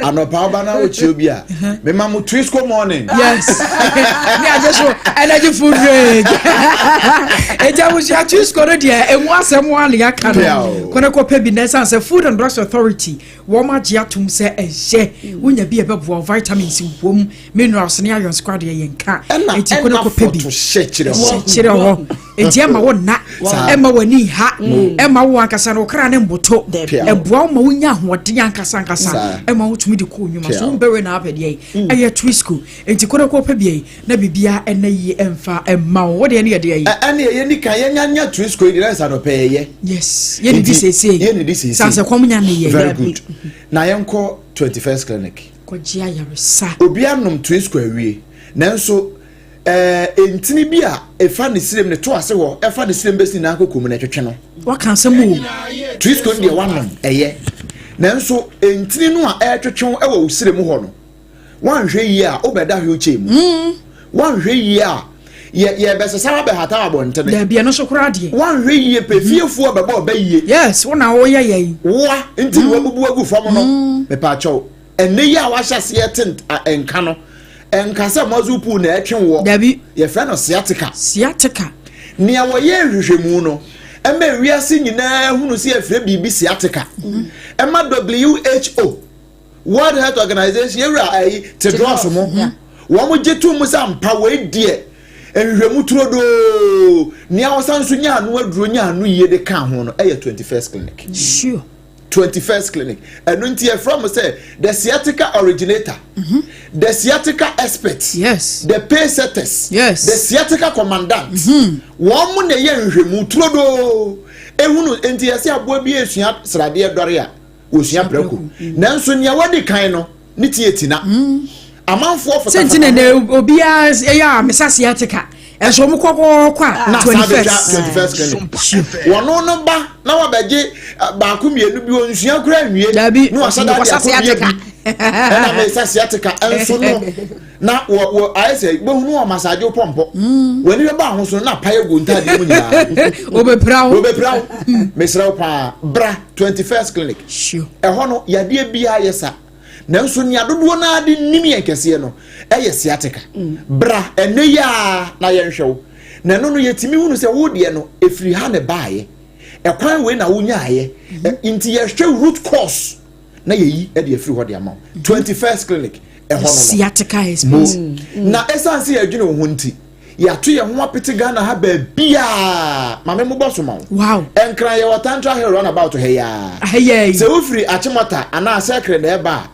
anɔpa ɔba na wokyerɛ obi a mema mo Twisco morning. Yes, ne agye so energy food drink. Enti abusua, Twisco no deɛ emu asɛm a ne yɛaka no, kɔnɛ kɔpɛ bi na ɛsiane sɛ Food and Drugs Authority wɔn agye atom sɛ ɛyɛ, wonya bi a ɛbɛboa wo. Vitamins wom, minerals ne iron kora deɛ yɛnka. Ɛna Enti kɔnɛ ɛna kɔpɛ bi. fɔto hyɛ kyerɛ hɔ. Kyerɛ hɔ, enti ɛma wo nna, ɛma w'ani ha, ɛma wo ankasa no wo kra ne mboto. Pia. Ɛboa wo ma wonya ahoɔden ankasa ankasa. Ɛma wotumi de kɔ nnwuma so. Wombɛwe na apɛ deɛ yi ɛyɛ Twisco. Enti kɔdɔkɔ pɛ bia yi na biribia ɛnɛ yie ɛmfa ɛma wo. Wodeɛ ne yɛdeɛ yi. Ɛne ɛyɛ nika yɛnyanya Twisco yi deɛ ɛsɛ anɔpɛ yɛyɛ. Yes, yɛdidi Nti, seesei. Yɛnnidi seesei. Sane sɛ kɔm nya ne yɛ. Very good. Na yɛnkɔ 21st Clinic. Kɔgye ayaresa. Obi anom Twisco awie, nanso ntini bi a ɛfa ne sirem ne to ase hɔ, ɛfa ne sirem bɛsi ne nan koko mu na ɛtwetwe no. Waka asɛm o. Twisco no deɛ wanom ɛyɛ, nanso ntini no a ɛretwetwe wɔ wo sirem hɔ no, wanhwɛ yie a wobɛda wheelchair mu. Wanhwɛ yie a yɛ yɛbɛsesa wabɛhata wɔ abɔntene. Daabi, ɛno so koraa deɛ. Wanhwɛ yie pɛ, fiefoɔ bɛbɔ ɔbɛ yie. Yes, wo na woyɛ yɛ yi. Woa nti na wabubu agu fam no. Mepaakyɛw, ɛnɛ yi a wahyɛ aseɛ te nka no, nka sɛ muscle pull na ɛtwe woɔ. Dabi. Yɛfrɛ no sciatica. Sciatica. Nea wɔyɛ nhwehwɛmu no ɛma wiase nyinaa hunu sɛ yɛfrɛ biribi sciatica, ɛma WHO. World Health Organization yɛwura ayi Tedros mo wɔn gye to mu sɛ ampa wei deɛ nhwehwɛmu turodoo nea ɔsan nso nya ano aduro nya ano yie de ka ho no ɛyɛ 21st Clinic. Sure. 21st Clinic. Ɛno nti yɛfrɛ mo sɛ the sciatica originator, the sciatica expert, the pay setters, the sciatica commandant. Wɔn mo na ɛyɛ nhwehwɛmu turodoo ehunu. Nti yɛsɛ aboa bi esua sradeɛ dɔre a wɔsua prɛko, nanso nea wadi kan no ne tie tina amanfoɔ. Sɛnti na na obiara ɛyɛ a mesa sciatica ɛnso ɔmo kɔkɔɔkɔ a na 21st. San bɛtwa 21st Clinic. Wɔno no ba na wabɛgye baako mmienu bi, onsua kura nwie. Dabi, na wasa da de ɔkɔsa akɔ bie sciatica. Bi ɛna mesa sciatica ɛnso no na wɔ wɔ ayɛ sɛ gbehunu wɔ massage pɔmpɔ wɔn ani bɛba ahosuo na apae gu ntaadeɛ mu nyinaa. Obepira wo. Obepira wo. Mesrɛ wo paa, bra 21st Clinic. Ɛhɔ no yadeɛ biara yɛ sa, nanso nea dodoɔ naa de nim yɛn kɛseɛ no ɛyɛ sciatica. Bra ɛnɛ yi a na yɛnhwɛ wo, na ɛno no yɛtumi hunu sɛ wo deɛ no ɛfiri ha ne baayɛ, ɛkwan wei na wonyaayɛ. Nti yɛhwɛ root cause na yɛyi ɛde afiri hɔ de ama wo. 21st Clinic ɛhɔ no. Sciatica mo expert. Na ɛsiane sɛ yɛadwene wo ho nti, yɛato yɛn ho apete Ghana ha baabiaa. Maame mobɔ so ma wo. Ɛnkran yɛwɔ Tantra Hill roundabout ha yaa. Ahɛyɛ yi. Sɛ wofiri Akyemɔta anaa Sɛkere na ɛba a,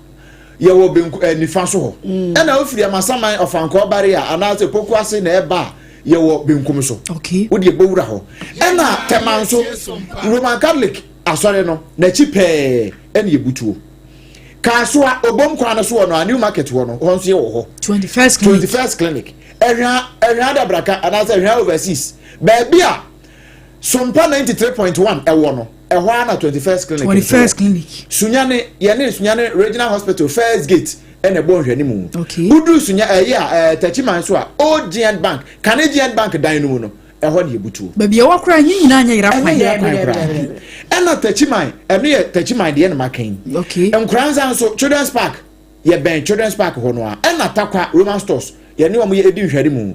yɛwɔ benku nifa so hɔ. Ɛna wofiri Amasaman Ɔfankɔɔ Barrier anaasɛ Poku Ase na ɛba a, yɛwɔ benkum so. Wode ɛbɔwura hɔ. Ɛna Tɛma nso, Roman Catholic asɔre no n'akyi pɛɛ ɛne yɛbutuo. Kaasoa Obom kwan no so wɔ no a, New Market hɔ no, hɔ nso yɛwɔ hɔ. 21st Clinic. 21st Clinic. Ɛhwea Adabraka anaasɛ Ɛhwea Overseas, baabi a Sompa 93.1 ɛwɔ no, ɛhɔ ara na 21st Clinic nso 21st wɔ. Clinic. Sunyane, yɛne Sunyane Regional Hospital first gate ɛna ɛbɔ nhwɛne mu. Woduru Sunya ɛyɛ a Tɛkyiman so a, Old GN Bank, kane GN Bank dan no mu no, ɛhɔ ne yɛbutuo. Baabi a ɛwɔ koraa nye nyinaa nyɛ yera ɛne kwan. yɛ kwan koraa. Ɛna Tɛkyiman, ɛno yɛ Tɛkyiman deɛ na maka yi. Nkoranza nso, Children's Park, yɛbɛn Children's Park hɔ no a. Ɛna Takwa Roman Stores, yɛne wɔn yɛ edi nhwɛne mu.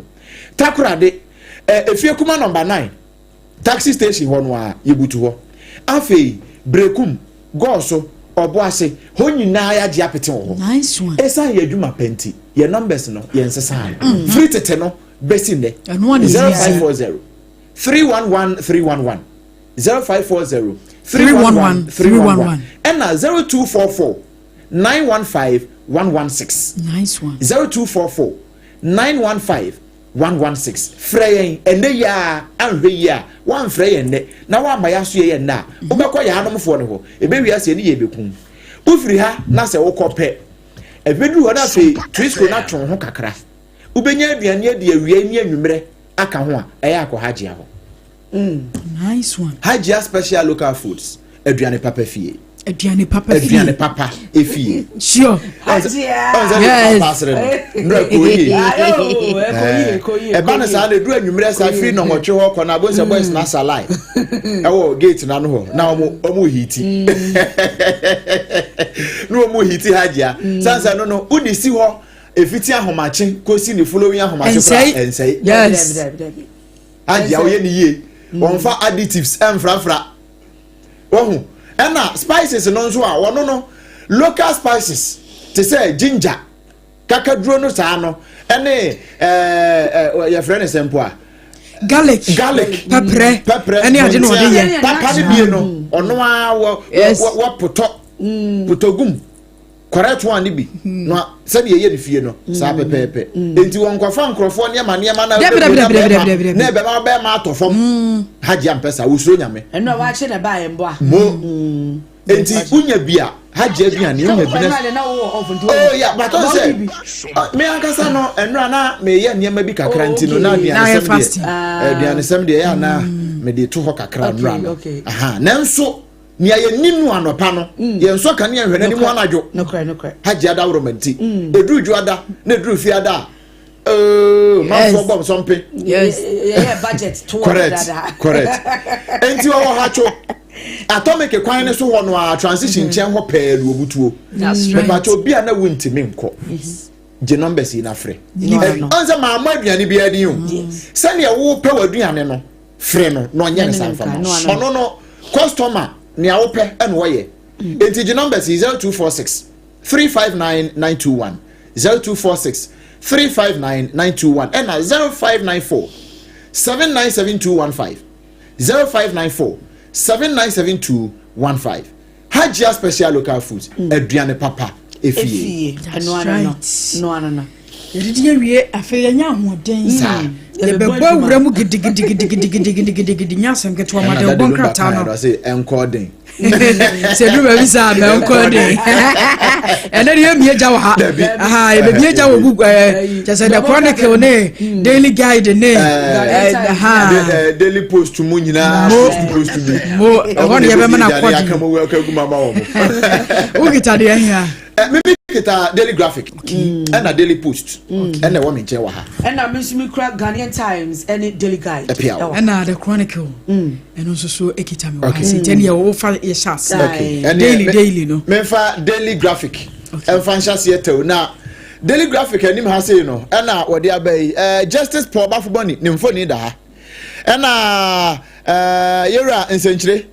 Takorade, Efie Kuma number 9 taxi station hɔ no a, yɛbutu hɔ. Afei Brekum, Gɔɔso, Ɔboase hɔ nyinaa yɛagye apete wɔ hɔ. Nice one. Ɛsiane yɛ adwuma pɛ nti, yɛ numbers no yɛn nsesaa no firi tete no bɛsi nnɛ. Ɛno a na zero ɛhia. 540 311 311, 0540 311 311, ɛna 0244 915 116. Nice one. 0244 915 116. Frɛ yɛn ɛnɛ yi a. Anhwɛ yi a woamfrɛ yɛn nnɛ na woama yɛ aso yɛ yɛn nnɛ a, wobɛkɔ yɛ anomfoɔ no hɔ, ɛbɛwi ase ɛne yɛ bɛkum. Wofiri ha na sɛ wokɔ pɛ, ɛbɛduru hɔ no, afei Trisco no atwe wo ho kakra, wobɛnya aduane adi awia ne anwummerɛ aka ho a, ɛyɛ akɔ Hagyia hɔ. Nice one. Hagyia Special Local Foods, aduane papa fie. Aduane papa fie. Aduane papa efie. Yes. Ɔnsɛ papa asere no nnura kò yie. Ɛba no saa na edu anwummerɛ saa firi nɔnwɔtwe hɔ kɔ na abonsa boys na asa line ɛwɔ gate n'ano hɔ na ɔmo heat na ɔmo heat Hagyia sansa no wodi si hɔ efiti ahomakye kosi ne following ahomakye kora. Ɛnsɛe. Ɛnsɛe. Hagyia oyɛ ne yie, wɔnfa additives ɛnfrafra wɔho. Ɛna spices no nso a wɔno no, local spices te sɛ ginger kakaduro no saa no, ɛne ɛɛ ɛɛ yɛfrɛ ne sɛ mpo a Garlic. Garlic. Pɛprɛ. Pɛprɛ. Ɛne ade na ɔde yɛ. Papa ne bie no, ɔno ara wɔ wɔ wɔpotɔ potɔgum correct one ne bi na sɛdeɛ ɛyɛ ne fie no saa pɛpɛɛpɛ. Nti wɔn nkɔfa nkurɔfoɔ nneɛma nneɛma na Dabi, dabi, dabi, dabi, dabi, dabi. na ɛbɛma bɛrima atɔ fam. Hajia mpɛ saa, wosuro Nyame. Ɛnu a wakye na ba yɛ mbɔ a. Mo nti wonya bi a, Hajia aduane wonya bi na Ɛnu a na wowɔ off nti. Oh yeah, but ɔn sɛ me ankasa no, ɛnura na meyɛ nneɛma bi kakra Oh, nti no na okay. Na ayɛ aduanesɛm fasting. deɛ, aduanesɛm deɛ ɛyɛ ana mede to hɔ kakra nnura no. Aha, nanso nea yɛni no anɔpa no, yɛn nso kanea nhwɛ n'anim anadwo. Nokorɛ, nokorɛ. Hajia daworo ma nti eduru dwoada na eduru fiada a, manfoɔ bɔ nsɔmpe. Yɛyɛ budget to Correct, correct. Nti wɔwɔ Hatcho Atomic kwan ne so hɔ no a, transition nkyɛn hɔ pɛɛ na obutuo. That's right. Mepatwa obi a na wuntumi nkɔ, gye numbers yi na frɛ. Ɔn sɛ maama aduane bi adi o, sɛnea wopɛ w'aduane no, frɛ no na ɔnyɛ ne sa nfa ma ɔno no customer. Nea wopɛ ɛna ɔyɛ. Nti gye numbers yi: 0246. 359 921, 0246 359 921, ɛna 0594 797215, 0594 797215. Hajia Special Local Foods, aduane papa efie. Efie. Ɛno ano no. Ɛno ano no. Yɛdidi awie, afei yɛnya ahoɔden. Saa. Yɛbɛbɔ awura mu gidigidigidigidigidigidi, nyɛ asɛm ketewa ma de wobɔ nkrataa no. Ɔsɛ ɛnkɔ den. Sɛ duru baabi saa mɛnkɔ den. Ɛnɛ de yɛmmie gya wɔ ha. Dabi. Aha, yɛbɛbie gya wɔ Google, kyɛ sɛ The Chronicle ne Daily Guide ne ha. Daily Post mu nyinaa. Mo. Post bi. Mo ɛhɔ ne yɛbɛma no akɔ akɔ den. mu aka gu mama wɔ mo. Wokita deɛ hia? Mimi kita Daily Graphic ɛna Daily Post ɛna ɛwɔ me nkyɛn wɔ ha. Ɛna me nso mi kura Ghanaian Times ɛne Daily Guide. Ɛpia wo. Ɛwɔ. Ɛna The Chronicle ɛno nso so ɛkita me wɔ ha sɛ nkyɛn deɛ wofa yɛhyɛ ase. Okay. Ɛne Daily, daily no. Memfa Daily Graphic ɛmfa nhyɛ aseɛ tɛw, na Daily Graphic anim ha sei no ɛna wɔde aba yi, Justice Paul Baffoe-Bonnie ne mfoni da ha, ɛna yɛwura nsɛnkyerɛ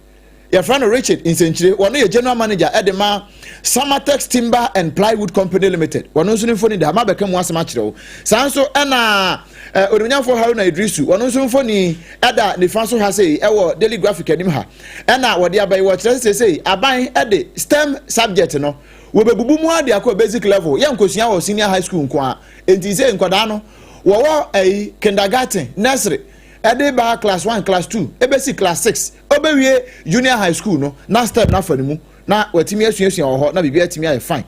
yɛfrɛ no Richard Nsɛnkyire, wɔno yɛ general manager ɛde ma Samatex Timber and Plywood Company Limited, wɔno nso ne mfoni da ma bɛka mu asɛm akyerɛ wo. Saa nso ɛna onimnyamfoɔ Haruna Idrisu, wɔno nso mfoni ɛda nifa so ha sei ɛwɔ Daily Graphic anim ha. Ɛna wɔde aba yi, wɔkyerɛ sɛ seesei aban ɛde STEM subject no wɔbɛbubu mu ade akɔ basic level, yɛ nkosua wɔ senior high school nko a. Enti sɛ nkwadaa no wɔwɔ ɛyi kindergarten, nursery, ɛde ba class one, class two, ebesi class six, ɔbɛwie junior high school no, na STEM n'afa ne mu na wɔatumi asuasua wɔ hɔ na biribi atumi ayɛ fine.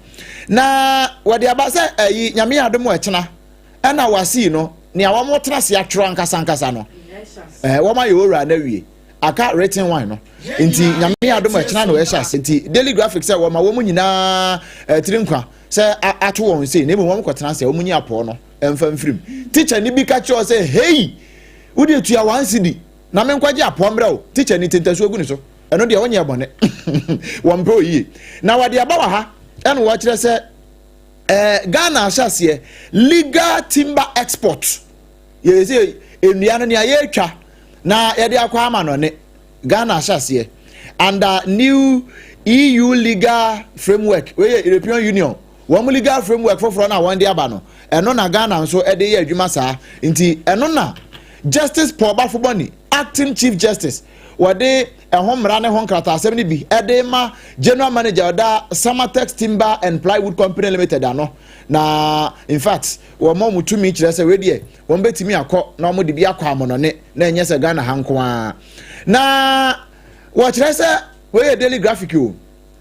Na wɔde aba sɛ ɛyi Nyame yɛ adom ɛkyena ɛna wasi no nea wɔn tena ase atwerɛ ankasa ankasa no, wɔn ayɛ owura na awie, aka written one no. Nti Nyame yɛ adom ɛkyena na wɔhyɛ ase. Nti Daily Graphic sɛ wɔma wɔn nyinaa tiri nkwa sɛ ato wɔn sei, na emu wɔn kɔtena ase a wɔn nyi apɔɔ no ɛmfa mfirim. Teacher ni bi ka kyerɛ sɛ, "Hey, wode tua 1 cedi na menkɔgye apɔɔ mmerɛ o." Teacher ni tentasuo gu ne so, ɛno deɛ wɔnyɛ bɔne, wɔn mpɛ oyie. Na wɔde aba wɔ ha ɛna wɔkyerɛ sɛ Ghana ahyɛ aseɛ legal timber export. Yɛyɛ sɛ nnua no nea yɛretwa na yɛde akɔ ama no ne Ghana ahyɛ aseɛ under new EU legal framework. Wei yɛ European Union wɔn legal framework foforɔ no a wɔn de aba no, ɛno na Ghana nso de yɛ adwuma saa. Nti ɛno na Justice Paul Baffoe-Bonnie, acting Chief Justice, wɔde ɛho mmara ne ho nkrataasɛm no bi ɛde ma general manager ɔda Samatex Timber and Plywood Company Limited ano. Na in fact wɔn a wɔn tumi kyerɛ sɛ wei deɛ wɔn bɛtumi akɔ na wɔn de bi akɔ amɔnɔne na ɛnyɛ sɛ Ghana ha nko ara. Na wɔkyerɛ sɛ wei yɛ Daily Graphic o,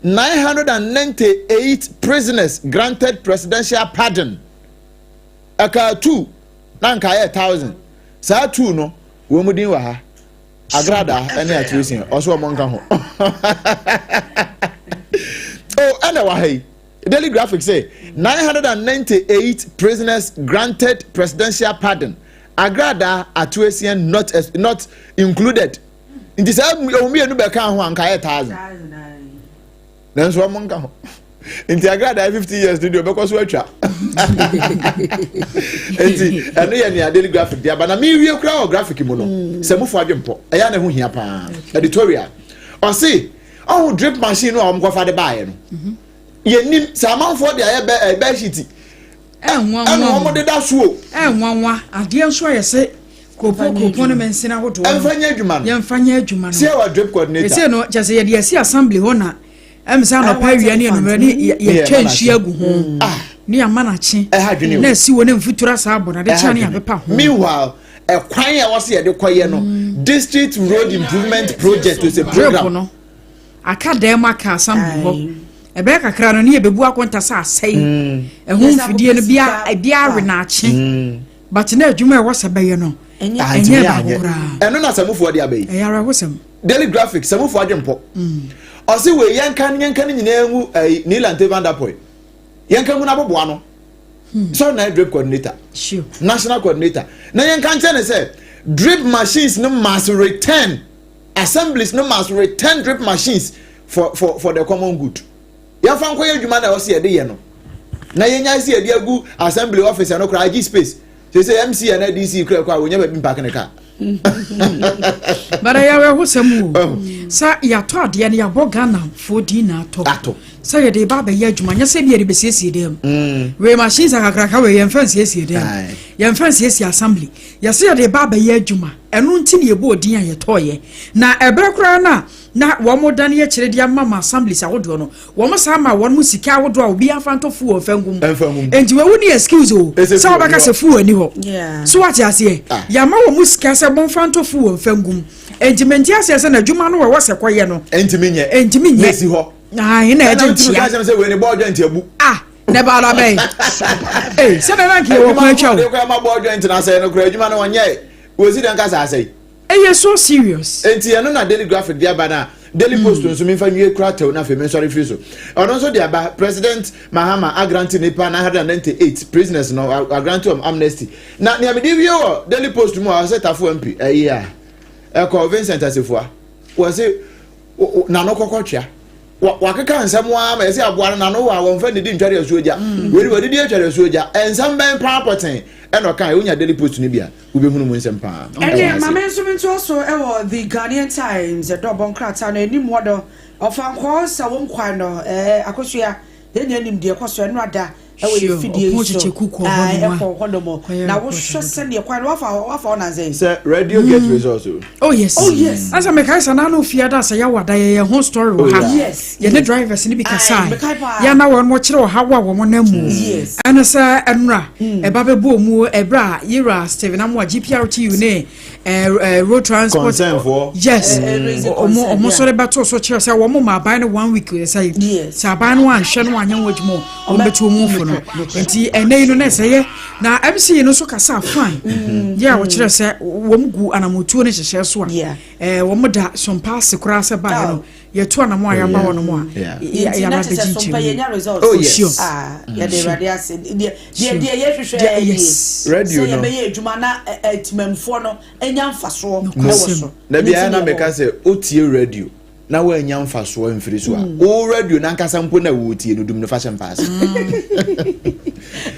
998 prisoners granted presidential pardon. Ɛka two na nka ayɛ 1,000. Saa two no wɔn mu din wɔ ha, Agrada ɛne Atiresia, ɔso wɔn nka ho o. Ɛna wɔ ha yi, Daily Graphic say 998 prisoners granted presidential pardon, Agrada, Atuesia not included. Nti saa wɔn mmienu bɛka ho a nka ayɛ 1,000, nanso wɔn nka ho. Nti Agrada 50 years ni deɛ ɔbɛkɔ so atwa. Nti ɛno yɛ nea Daily Graphic de aba. Na mewie kura wɔ Graphic mu no sɛ mufo adwempɔ ɛyɛ na ɛho hia paa. Editorial ɔse ɔho drip machine no a wɔn kɔfa de baayɛ no, yɛnim sɛ amanfoɔ de ayɛ bɛ bedsheet ɛnwanwa. Ɛna wɔn deda so o. Ɛnwanwa adeɛ nso ayɛ sɛ kuropɔn kuropɔn no mɛnsini ahodoɔ no. Ɛnfa nyɛ adwuma no. Yɛmfa nyɛ adwuma no. Sɛ ɛwɔ drip coordinator. Ɛsɛ no kyɛ sɛ yɛde asi assembly hɔ na ɛm sɛ anɔpa, awia ne anummerɛ ne yɛtwa nsuo agu ho ne ama n'akye. Ɛha adwene o. Na asi wɔ ne mfuturo asa abɔ na de Ɛha kyɛ ne adwene. apepa ho. Meanwhile, ɛkwan a wɔsi yɛde kɔyɛ no, district road improvement project was a drip program. No aka dan mu, aka assembly hɔ, ɛbɛyɛ kakra no ne yɛbɛbu akɔnta sɛ asɛe ɛho mfidie no bia bia awe n'akye, but na adwuma a ɛwɔ sɛ bɛyɛ no ɛnyɛ ɛnyɛ baako anyɛ. koraa. Ɛno na Samufoɔ de aba yi. Ɛyɛ awerɛhosɛm. Daily Graphic, Samufoɔ adwempɔ ɔsi wei, yɛnka ne nyinaa ngu ɛyi Nii Lante Vanderpuye, yɛnka ngu n'aboboa no sɔrɔ na yɛ drip coordinator, national coordinator, na yɛnka nkyɛn ne sɛ drip machines no must return, assemblies no must return drip machines for the common good. Yɛnfa nkɔyɛ adwuma na ɛwɔ sɛ yɛde yɛ no na yɛnya sɛ yɛde agu assembly office. Ɛno koraa agye space sɛ MC ɛna DC kura kɔ a wɔnya baabi mpark ne car. But ɛyɛ awerɛhosɛm o. Oh. Sɛ yɛatɔ adeɛ no, yɛabɔ Ghanafoɔ din na atɔ. Atɔ. Sɛ yɛde ba abɛyɛ adwuma, nyɛ sɛ bi yɛde bɛsiesie dan mu. Wei machines akakraka wei yɛmfa nsiesie dan mu. Yɛmfa nsiesie assembly. Yɛsɛ yɛde ba abɛyɛ adwuma. Ɛno nti na yɛbɔɔ din a yɛtɔɔyɛ. Na ɛberɛ koraa no a na wɔn dane akyire de ama ma assemblies ahodoɔ no, wɔn san ma wɔn sika ahodoɔ a obi afa ntɔ fuel mfa ngum. Ɛmfa ngum. Nti wɔwu ne excuse o. Ɛsɛ Sɛ fuel wɔbɛka ni hɔ. sɛ fuel ni hɔ. So wate aseɛ? Ah. Yɛama wɔn mu sika sɛ wɔmfa ntɔ fuel mfa ngum. Nti mente aseɛ sɛ n'adwuma no wɔwɔ sɛ kɔyɛ no. Ɛntumi nyɛ. Ɛntumi nyɛ. Na esi hɔ. Ayi na Ɛna ɛgye wotumi ka nkyia. kyerɛ me sɛ wei ne bɔɔl joint abu. Ah, ne ba ala bɛyi. Ee, sɛ na nanka yɛ wɔ kwan atwa Adwuma o. no kora ma bɔɔl joint na asɛe no kora adwuma no wɔnyɛ. Wɔsi dɛn kasa asɛe. Ɛyɛ so serious. Nti ɛno na Daily Graphic de aba, na Daily Post nso memfa nwie kora tɛw na afei mensɔre firi so. Ɔno nso de aba, President Mahama agrant nipa 998 prisoners no, agrant wɔn amnesty. Na nea mede wie wɔ Daily Post mu a, ɔsɛ Tafo MP ɛyi a ɛkɔ Vincent Asefua, wɔse n'ano kɔkɔ twea, wakeka nsɛm a ma yɛsɛ aboa no n'ano wɔ a wɔmfa ne di ntware asuo gya. Wei wɔde di atware asuo gya. Nsɛm bɛn paa pɔten ɛna ɔka? Wonya Daily Post no bi a, wobɛhunu mu nsɛm paa. Ɛnɛ maame nso mi ntoa so ɛwɔ The Ghanaian Times ɛdɔbɔ nkrataa no anim hɔ no, Ɔfankɔɔ sɛ wɔn kwan no akosua yɛn nyɛ nim deɛ ɛkɔ so ɛno ada ɛwɔ yɛ fidie yi so ɛkɔ hɔ nom na wohwɛ sɛdeɛ kwan no wafa hɔ nansɛn. Sɛ radio get results o. Oh yes. Oh yes. Asa mekae sɛ n'ano fie ada sɛ yɛwɔ ada yɛyɛ ho story wɔ ha. Yɛne drivers no bi kasa yɛn na wɔn kyerɛ ɔhaw a wɔn nam mu. Ɛne sɛ ɛnora ɛba bɛbɔ mu ɛbrɛ a yɛwura Stephen Amoah, GPRTU ne road transport. Concern. Yes, ɔmo sɔre bɛto so kyerɛ sɛ wɔn ma aban no one week sɛ sɛ aban no anhwɛ no anyɛ wɔn adwuma, wɔn bɛtu wɔn fo no. Nti ɛnɛ yi no na ɛsɛ yɛ na MC yi no nso kasa fine yɛ a wɔkyerɛ sɛ wɔn gu anamotuo ne hyehyɛ so a wɔn da sompa ase koraa sɛ baeɛ no yɛtu anamo a yɛaba hɔ nom a yɛaba bɛgye nkyɛn. Oh yes. Yɛde Awurade ase deɛ deɛ yɛhwehwɛ yɛ Radio sɛ no. Yɛbɛyɛ adwuma na ɛtimamfoɔ no anya mfasoɔ ɛwɔ so. Na biara na meka sɛ wotie radio na woanya mfasoɔ mfiri so a, wo radio nankasa mpo na wotie no dum no fa hyɛ mpaase.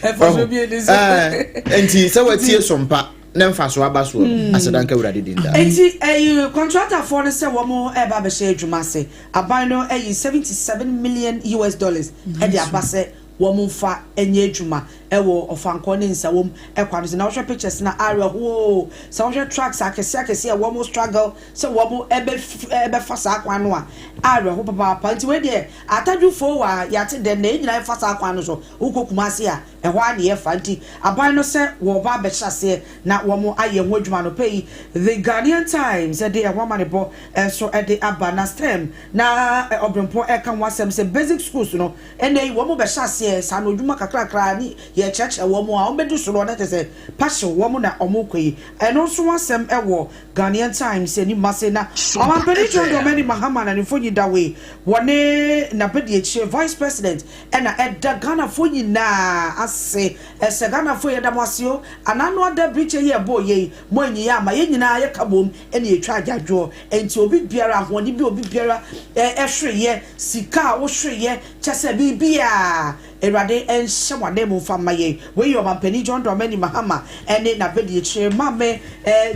Mfasoɔ bi eni so. Nti sɛ woatie sompa na mfasoɔ aba soɔ no, aseda nka Awurade din daa. Nti ɛyi kɔntratafoɔ no sɛ wɔn ɛreba abɛhyɛ adwuma ase, aban no ɛyi US$77 million ɛde aba sɛ wɔn mfa nyɛ adwuma ɛwɔ Ɔfankɔ ne Nsawom ɛkwan no so. Na wɔhwɛ pictures na awerɛhoo sɛ wɔhwɛ trucks akɛseɛ akɛseɛ a wɔn struggle sɛ wɔn ɛbɛ ɛbɛfa saa kwan no a, awerɛho papaapa. Nti wei deɛ atadwofoɔ wɔ a yɛate dɛn na yɛn nyinaa yɛfa saa kwan no so wokɔ Kumase a, ɛhɔ a ne yɛfa. Nti aban no sɛ wɔba abɛhyɛ aseɛ na wɔn ayɛ ho adwuma no pɛ yi, The Ghanaian Times ɛde ɛho amanebɔ nso ɛde aba. Na STEM na ɔbrɛmpɔ ɛka ho asɛm sɛ basic schools no ɛnɛ yi wɔn bɛhyɛ aseɛ saa no adwuma kakrakra ne yɛkyerɛkyerɛ wɔn a wɔn bɛdu soro no kyerɛ sɛ pahyew wɔn na wɔn kɔ yi. Ɛno nso ho asɛm ɛwɔ Ghanaian Times anim ase. Na ɔmampanin John Dramani Mahama na ne mfonyin da wei wɔne n'abadiakyire vice president ɛna ɛda Ghanafoɔ nyinaa ase ɛsɛ Ghanafoɔ yɛda mo ase o. Anano ada birikyɛ yi ɛbɔ yɛ yi mo anyi yɛ ama yɛn nyinaa yɛka bom ɛna yɛtwa agyadwoɔ. Nti obi biara ahoɔden bi, obi biara ɛhwereyɛ sika a wohwereyɛ kyɛ sɛ biribiara Awurade nhyɛ wɔn anan mu mfa mma yɛn. Wei yɛ ɔmampanin John Dramani Mahama ɛne n'abadiakyire Maame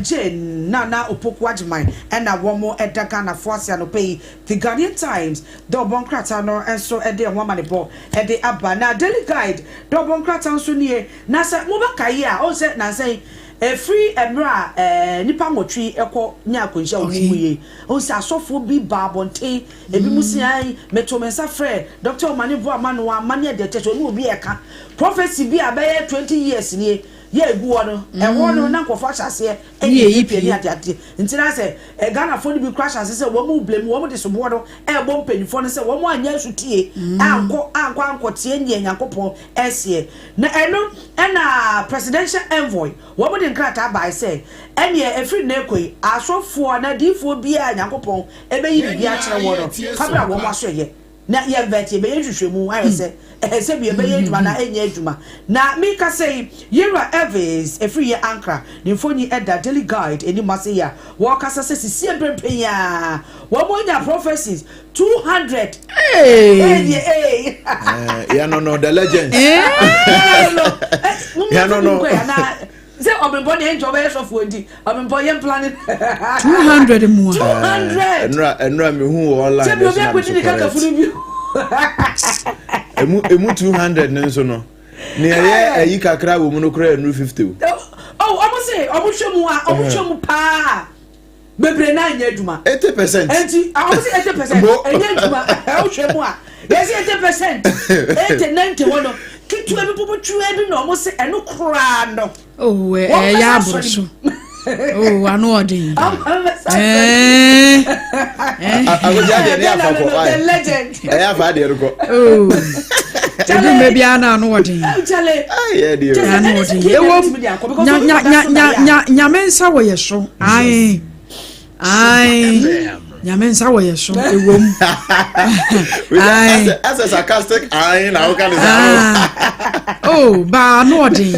Jane Nana Opoku Agyeman ɛna wɔn ɛda Ghanafoɔ ase anɔpɛ yi. The Ghanaian Times dɛ ɔbɔ nkrataa no nso ɛde ɛho amanebɔ ɛde aba. Na Daily Guide dɛ ɔbɔ nkrataa nso nie. Na sɛ mobɛka yi a, ɔn sɛ nansa yi efiri mmerɛ a nipa 8 ɛkɔ nya akwanhyia a wɔn mu yie, ɔn sɛ asɔfoɔ bi ba abɔnten, ebi mu si ayi meto me nsa frɛ Dr. Omane Boamah no ama ne ɛdeɛ kyɛ sɛ ɔne obi ɛka prophecy bi a bɛyɛ 20 years nie yɛ egu hɔ no, ɛhɔ no na nkɔfo ahyɛ aseɛ ɛne pie ne adeade. Nti na sɛ Ghanafoɔ no bi kora ahyɛ ase sɛ wɔn mu blame, wɔn de soboɔ no ɛɛbɔ mpanyinfoɔ no sɛ wɔn anyɛ nso tie ankɔ tie neɛ Nyankopɔn ɛseɛ. Na ɛno ɛna presidential envoy wɔn de nkrataa baa sɛ ɛneɛ efiri ne kɔ yi, asɔfoɔ na adiifoɔ biara Nyankopɔn ɛbɛyi biribi akyerɛ wɔn no fabra wɔn aso yɛ na yɛn vet yɛbɛyɛ nhwehwɛmu ayɛ sɛ ɛhɛ sɛ bi yɛbɛyɛ adwuma na ɛnyɛ adwuma. Na mika sɛ yi yɛwura Elvis efiri yɛ Ankara ne mfonyi ɛda Daily Guide anim ase yi a wɔkasa sɛ sisi mprempren yi a wɔn anya prophecies 200. Hey. Ee. Yɛno no the legends. Yɛno no. Sɛ ɔbɛnpɔ deɛ nkyɛn ɔbɛyɛ sɔfoɔ nti ɔbɛnpɔ yɛn plan. 200 mu a. 200. Ɛnura ɛnura mi hu wɔ online. Sɛ bi obi akɔdi ne kaka funu bi. Emu emu 200 ne nso no. Nea ɛyɛ ayi kakra wɔ mu no koraa nnuru 50 o. Oh, ɔmo se ɔmo hwɛ mu a ɔmo hwɛ mu paa bebree naa nyɛ adwuma. 80%. Enti ɔmo se 80% ɛnyɛ adwuma ɔhwɛ mu a yɛsi 80% 80 90 hɔ no ketewa bi popo twewa bi na ɔmo se ɛno koraa no. Oh, ɛyɛ aboro so. Oh, ano ɔden. Agosi adeɛ ne afa kɔ. The legend. Ɛyɛ afa adeɛ no kɔ. Oh. Edu mɛ bi ana ano ɔden. Ano ɔden. Ewo nya nya nya nya nya nyame nsa wɔ yɛ so. Ayi. Ayi. Nyame nsa wɔ yɛ so. Ewo mu. Ayi. Asɛ sarcastic ayi na awoka ne sa. Oh, baa ano ɔden.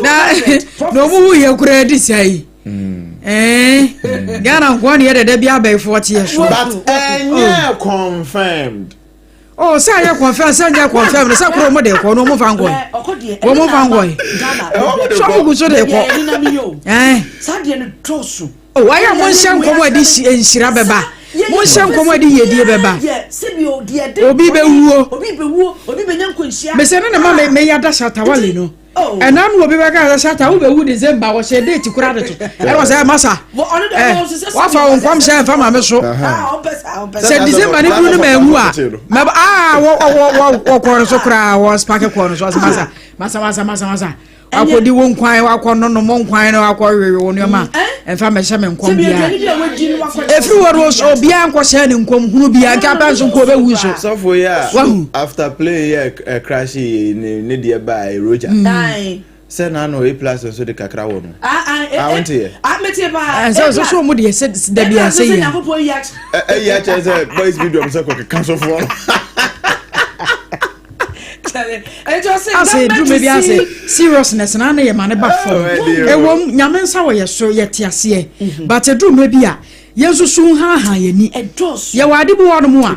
Na na ɔmo wu yɛ koraa di saa yi. Ɛɛ Ghana nkoa ne yɛ dɛdɛ bi abɛɛfoɔ teɛ so. But ɛnyɛ confirmed. Oh, sɛ ayɛ confirm sɛ nyɛ confirm no sɛ koro ɔmo de kɔ no ɔmo fa nkɔɛ. Ɔmo fa nkɔɛ. Sɔfo gu so de kɔ. Ɛɛ. Oh, ayɛ mo nhyɛ nkɔmɔ a ɛde nhyira bɛba. Mo nhyɛ nkɔmɔ a ɛde yiedie bɛba. Obi bɛwuo. Mesɛ ne na ma meyɛ ada shatawale no. Ɛna no obi bɛka sɛ shata wobɛwu December wɔhyɛ date kora de to. Ɛna sɛ masa. Wafa wo nkɔm hyɛ mfa ma me so. Sɛ December ne duru no manwu a mɛba ah wɔkɔɔ no so koraa wɔ spark kɔɔ no so ɔsɛ masa masa masa masa masa. Wakɔdi wo nkwan, wakɔ nonom wo nkwan na wakɔ wewe wo nneɛma. Ɛmfa mmɛhyɛ me nkɔm biara. Ɛfiri hɔ no obiara nkɔhyɛ ne nkɔm hunu biara nka pɛ nso nka ɔbɛwu nso. Sɔfo yi a Wahu. after plane yɛ crash yi ne ne deɛ baa Roger. Sɛ n'ano A plus nso de kakra wɔ no. Ah wonte yɛ. Ɛnsɛ nso so wɔn deɛ sɛ dabi ɛnsɛ yɛ. Ɛyi akyerɛ sɛ boys bi dɔm sɛ kɔkeka sɔfoɔ no. Asɛ eduru baabi asɛ seriousness na ne yɛ ma ne ba fam. Ɛwom nyame nsa wɔ yɛ so yɛ te aseɛ. But eduru mmerɛ bi a yɛn nso so haahaa yɛn ni. Yɛwɔ ade bi wɔ nom a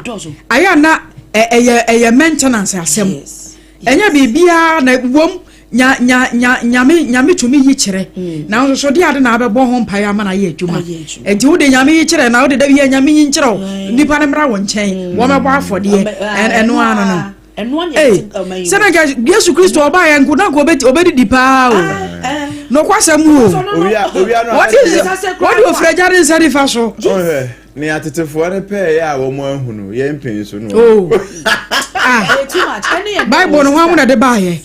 ayɛ na ɛyɛ ɛyɛ maintenance asɛm. Ɛnyɛ biribiara na wom nya nya nya nyame nyame tumi yi kyerɛ. Nanso so de ade na abɛbɔ ho mpaeɛ ama no ayɛ adwuma. Nti wode nyame yi kyerɛ na wode da bi yɛ nyame yi nkyerɛ wo. Nipa no mmra wo nkyɛn. Wɔmɛbɔ afɔdeɛ. Ɛno ano no. Ee, sɛ na nka Yesu Kristo ɔbaa yɛ nko na nka obɛdidi paa o. Nokwasɛm o. Wɔde ofiri agya ne nsa nifa so. Ne atetefoɔ no pɛɛ yɛ a wɔn ahunu yɛn mpɛn so no. Oh. Ah. Bible no ho na de baayɛ.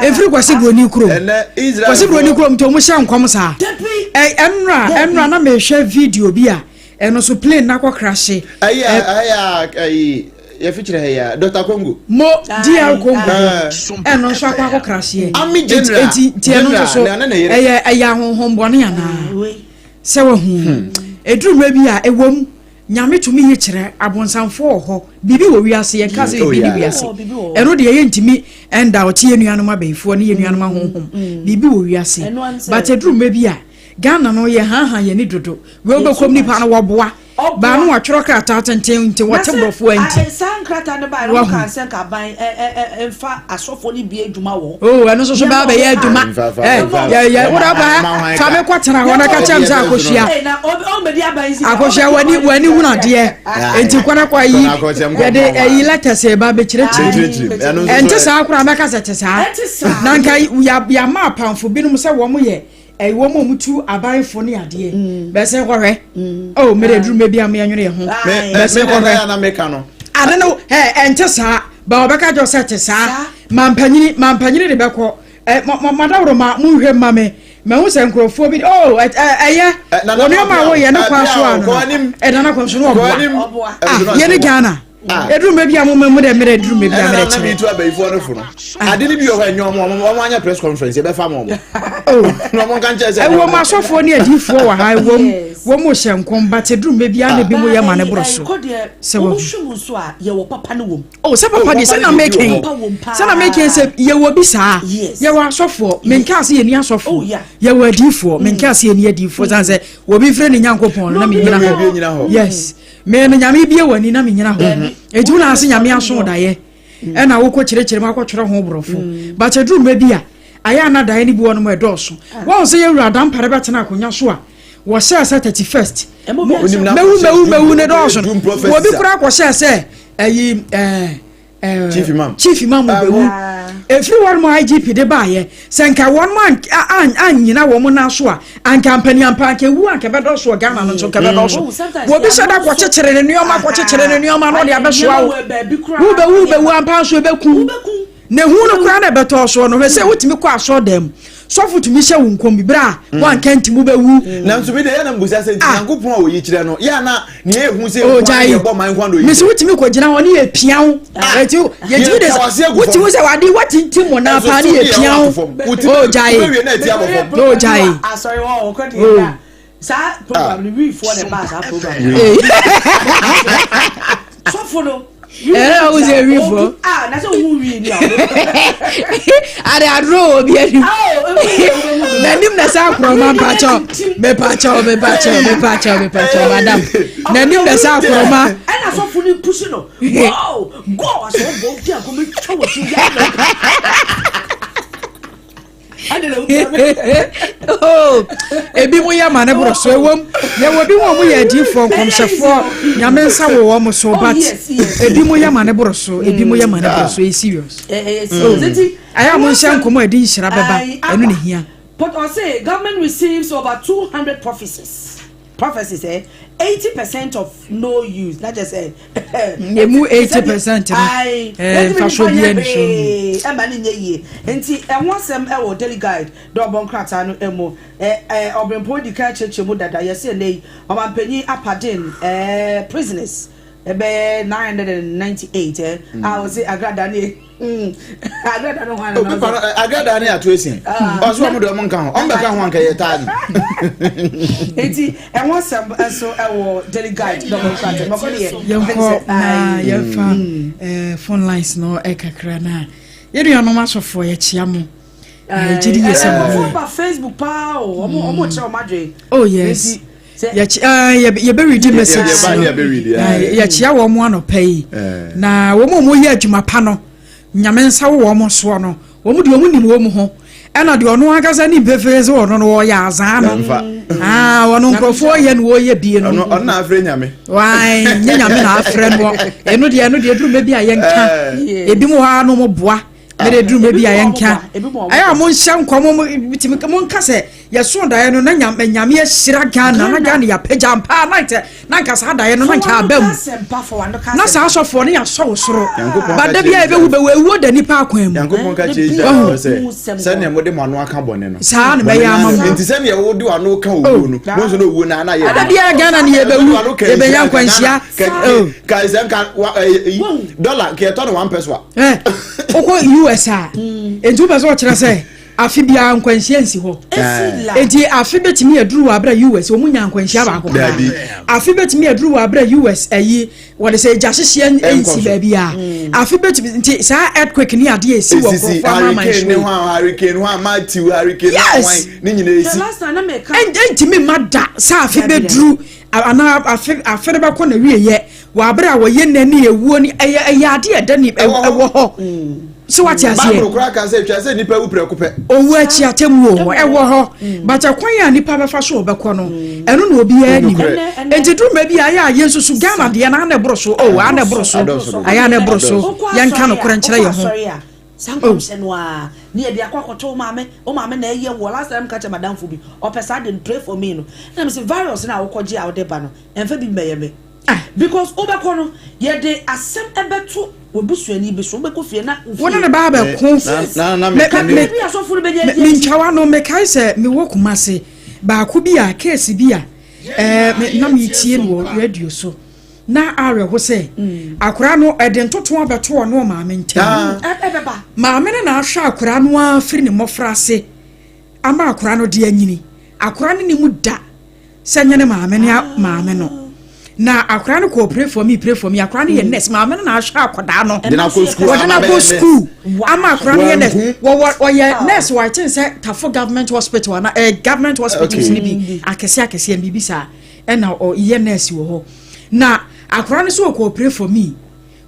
Ɛfiri Kwasi Buroni kurom. Kwasi Buroni kurom nti wɔn hyɛ nkɔm saa. Ɛnora ɛnora na mehwɛ video bi a ɛno so plane na akɔ krahye. Ɛyɛ ɛyɛ ɛyi yɛfikyerɛ ha yi a Dr Congo. Mo DR Congo ɛno nso akɔ akɔ krahyeɛ. Ami general nti nti ɛno nso so ɛyɛ ɛyɛ ahonhommɔne anaa. Sɛ wahu. Ɛduru mmerɛ bi a, ɛwom, Nyame tumi yi kyerɛ, abonsamfoɔ wɔ hɔ, biribi wɔ wiase, yɛnka sɛ biribi nni wiase. Ɛno deɛ yɛntumi ɛnda ɔte yɛn nuanom abayifoɔ ne yɛn nuanom ahonhom. Biribi wɔ wiase. But ɛduru mmerɛ bi a, Ghana no yɛhaahaa yɛn ani dodo. Wei wobɛkɔm nipa no wɔboa. Baa no wɔatwerɛ krataa tenten nti wɔte Na sɛ borɔfo a nti. a saa nkrataa no baeɛ no Wahu. wɔkaa sɛ nka aban ɛ ɛ ɛ mfa asɔfoɔ no bi adwuma wɔ hɔ. Oh, ɛno nso so bɛa Nneɛma bɛyɛ a wɔkaa. adwuma. Mfa fa Eh, mfa yɛ yɛ ma wode aba ma ha hwan fa ka. me kɔtena hɔ na ka kyerɛ me sɛ akosua. Ee, na ɔbɛ ɔmmɛdi aban yi sika Akosua ɔbɛdi w'ani ɔman yi w'ani sika. hunu adeɛ. Enti kɔ na kɔ ayi Kɔ na kɔkyɛ nkɔ yɛde ma ayi wa. letters ba bɛkyerɛkyerɛ mu. Bɛkyerɛkyerɛ mu. Ɛno nso Ɛnte so ɛ. saa koraa mɛka sɛ te saa. Ɛnte saa. Na nka ya yɛama apamfo binom sɛ wɔn yɛ ɛyi wɔn a wɔtu abanfo ne adeɛ mm. bɛsɛn kɔhwɛ mm. oh mmiri aduru mmebi a mmea nwene yɛ ho bɛsɛn kɔhwɛ ade no ɛ ɛnte saa ba ɔbɛka jɔ sɛ te saa mampanyini mampanyini de bɛkɔ ɛ madaworo ma mo nhwɛ mma me mahu sɛ nkurɔfoɔ bi oh ɛyɛ wɔn nneɛma a wɔyɛ ne kwan so ano ɛnana kwan so no ɔboa ah yɛ ne Ghana. Ah. Eduru mmerɛ bi a mo mo dɛ mmerɛ eduru mmerɛ bi a mmerɛ kyerɛ. Ɛna na mi tu abayifoɔ no fo no. Ah. Ade no bi wɔ hɔ ɛnyɛ ɔmo ɔmo ɔmo anyɛ press conference yɛbɛfa mo ɔmo. Oh. Na ɔmo nka nkyɛn sɛ. Ɛwɔ mu asɔfoɔ ne adiifoɔ wɔ ha ɛwɔ mu wɔn mo hyɛ nkɔm but eduru mmerɛ bi a na ebi mo yɛ ma ne boro so. Sɛ wɔn hwɛ mu nso a yɛwɔ papa ne wɔm. Oh sɛ papa deɛ sɛ na mekɛn sɛ na mekɛn sɛ yɛwɔ bi saa yɛwɔ asɔfoɔ menka ase yɛni asɔfoɔ oh, yɛwɔ adiifoɔ menka ase yɛni adiifoɔ san sɛ wɔbi mfrɛ ne Nyankopɔn na menyina hɔ yes. Me no nyame bie w'ani na menyina hɔ ɛti wo na ase nyame aso daeɛ ɛna wokɔ kyerɛkyerɛ mu akɔtwerɛ ho borɔfo mm. but ɛduru mmerɛ bi a Ayɛ a na daeɛ no bi wɔ nom ɛdɔɔso. Wahu sɛ yɛn wura Dampare bɛtena akonwa so a wɔhyɛɛ sɛ 31st mɛwu mɛwu mɛwu ne dɔɔso no. Obi koraa kɔhyɛɛ sɛ ɛyi ɛɛ ɛɛ Chief Imam. Chief Imam bɛwu. Ɛfiri hɔ nom IGP de baayɛ sɛ nka wɔn anyina wɔn nan so a anka mpaniampa anka ewu anka ɛbɛdɔɔso wɔ Ghana no nso nka ɛbɛdɔɔso. Obi hyɛ da kɔkyekyere ne nneɛma kɔkyekyere ne nneɛma na ɔde abɛsoa wo. Wobɛwu wobɛwu ampa nso ɛbɛku. Na ehu no koraa na ɛbɛtɔɔ soɔ no, hwɛ sɛ wotumi kɔ asɔɔdan mu, sɔfo tumi hyɛ wo nkɔm bi berɛ a mm. woanka nti mobɛwu. Mm. Nanso bi de yɛ na mbusa sɛ nti ah. Nyankopɔn a oyi kyerɛ no, yɛ ana nea ehu sɛ oh, nkwa yɛ bɔ man nkwa na oyi. Mesi wotumi kɔ gyina hɔ ne yɛ pia wo. Ah. Eti yɛtumi de wotumi sɛ wade watintim mo nan paa ne yɛ pia wo. O oh, gyae. O oh, gyae. Asɔre wɔ ɔkɔ deɛ saa program no wiifoɔ na ɛbaa saa program no sɔfo no ɛɛ ɔwɔ sɛ wiifoɔ ah na sɛ ohun wii ni a ade aduro wɔ obi anim n'anim na sɛ akorɔma mpakyɛw mepakyɛw mepakyɛw mepakyɛw mepakyɛw madam n'anim na sɛ akorɔma ɛna sɔfo no pusi no go go asɔ bɔ obi a kɔmi twa wɔ ti yɛ Oh, ebi mo yɛ ma ne boro so ewom yɛwɔ bi wɔn mo yɛ adiifoɔ nkɔmhyɛfoɔ nyame nsa wɔ wɔn so oh, but ebi mo yɛ ma ne boro so ebi mo yɛ ma ne boro so ɛyɛ serious oh. Ɛyɛ a mo nhyɛ nkɔmɔ a ɛde nhyira bɛba ɛno ne hia. But ɔse government receives over 200 prophecies. Prophecies eh 80% of no use na kyerɛ sɛ emu 80% no eh mfasoɔ biara ni so ɛma ne nyɛ yie nti ɛho asɛm ɛwɔ Daily Guide dɛ ɔbɔ nkrataa no ɛmu ɛ ɔbrempɔn di kan kyerɛkyerɛ mu dada yɛsɛ ɛnɛ yi ɔmanpanyin apaden ɛ prisoners ɛbɛyɛ 998 ɛ a ɔse agrada ne Agrada no hwan na ɔsɛ? Agrada ne ato esia. Ɔsɛ wɔn de wɔn nka ho. Wɔn bɛka ho anka yɛ taa no. Eti ɛho asɛm nso ɛwɔ Daily Guide dɔm nkrataa. Mɔkɔ deɛ. Yɛnkɔ na yɛmfa phone lines no kakra na yɛn nuanom asɔfoɔ yɛkyea mo. Yɛgye di yie sɛ mo ho yɛ. Ba Facebook paa o. Wɔn wɔn kyerɛ wɔn adwene. Oh yes. Yɛbɛredi messages no yɛkyea wɔn mo anɔpa yi na wɔn a wɔyɛ adwuma pa no nyame nsa wɔ wɔn soɔ no wɔn deɛ wɔn nim wɔn ho ɛna deɛ ɔno ankasa ne mpefee sɛ ɔno no wɔyɛ azaa no aa ɔno nkurɔfoɔ yɛ no wɔyɛ bie no ɔno na afrɛ nyame wae nyɛ nyame na afrɛ no ɛno deɛ ɛno deɛ duru mɛ bi a yɛnka ebi mu hɔ a no mo boa mede duru mɛ bi a yɛnka ɛyɛ a monhyɛ nkɔm tumi monka sɛ yɛso daeɛ no na nyame ahyira Ghana na Ghana yɛapagya mpaa na nkyɛ na nka saa daeɛ no na nka aba mu na saa asɔfoɔ no yɛasɔ wo soro bada bi a yɛbɛwu bɛwu awuo da nipa akwan mu Nyankopɔn ka kyerɛ Israelfoɔ sɛ sɛnea mode mo ano aka bɔne no saa na mɛyɛ ama mo nti sɛnea wode w'ano ka owuo no mo nso na owuo no ana yɛ ɛda biara Ghana ne yɛbɛwu yɛbɛnya nkwanhyia ka sɛ nka dɔla nka yɛtɔ no one peso a wokɔ US a nti wopɛ sɛ ɔkyerɛ sɛ afe biara nkwanhyia nsi hɔ nti afe bɛtumi aduru wɔ abira US wɔn nya nkwanhyia baako koraa afe bɛtumi aduru wɔ abira US ayi wɔde sɛ egya hyehyeɛ nsi baabi a afe bɛtumi nti saa earthquake ne adeɛ esi wɔ nkurɔfoɔ ama ama nsuo hurricane hɔ ama tiw hurricane yes ne nyinaa esi ɛntumi ma da sɛ afe bɛduru anaa afe afe no bɛkɔ na wie yɛ Wɔ abere a wɔyɛ nna ne ewuo ne ɛyɛ ɛyɛ ade a ɛda ni ɛwɔ hɔ. So wate aseɛ? Bible koraa ka sɛ etwa sɛ nipa wu prɛko pɛ. Owu akyi atemmuo wɔ hɔ ɛwɔ hɔ. But ɛkwan a nipa bɛfa so ɔbɛkɔ no ɛno na obiara nim. Nti duru mɛ bi a ayɛ a yɛn nso so Ghana deɛ no ana ɛboro so oh ana ɛboro so ayɛ ana ɛboro so yɛnka nokorɛ nkyerɛ yɛn ho. Saa nkɔmhyɛ no ara ne yɛde akɔ akɔto wo maame, wo maame na ɛyɛ woɔ. Last time meka kyerɛ madamfo bi, ɔpɛ saa de no pray for me no. Ɛna mese virus no a wokɔgye a wode ba no, ɛmfa bi mmɛyɛ me. Because wobɛkɔ no, yɛde asɛm ɛbɛto w'abusuani bi so, wobɛkɔ fie na wo Wo ne ne ba abɛko. Mentwa w'ano, mekae sɛ mewɔ Kumasi, baako bi a, case bi a, ɛɛ, na metie no wɔ radio so. Na awerɛho sɛ, akwadaa no, ɛde ntoto abɛto ɔne ɔmaame ntam. Maame no na ahwɛ akwadaa no ara firi ne mmɔfraase ama akwadaa no de anyini. Akwadaa no nim da sɛ nyɛ ne maame ne maame no na akwadaa no kɔɔ pray for me pray for me akwadaa no yɛ nurse maame no na ahwɛ akwadaa no wɔde no akɔ school ama akwadaa no yɛ nurse wɔwɔ ɔyɛ nurse wɔ akyɛn sɛ tafo government hospital ana ɛɛ eh, government hospitals no bi akɛse akɛse ɛn biribi saa ɛna ɔyɛ nurse wɔ hɔ na akwadaa no so ɔkɔɔ pray for me.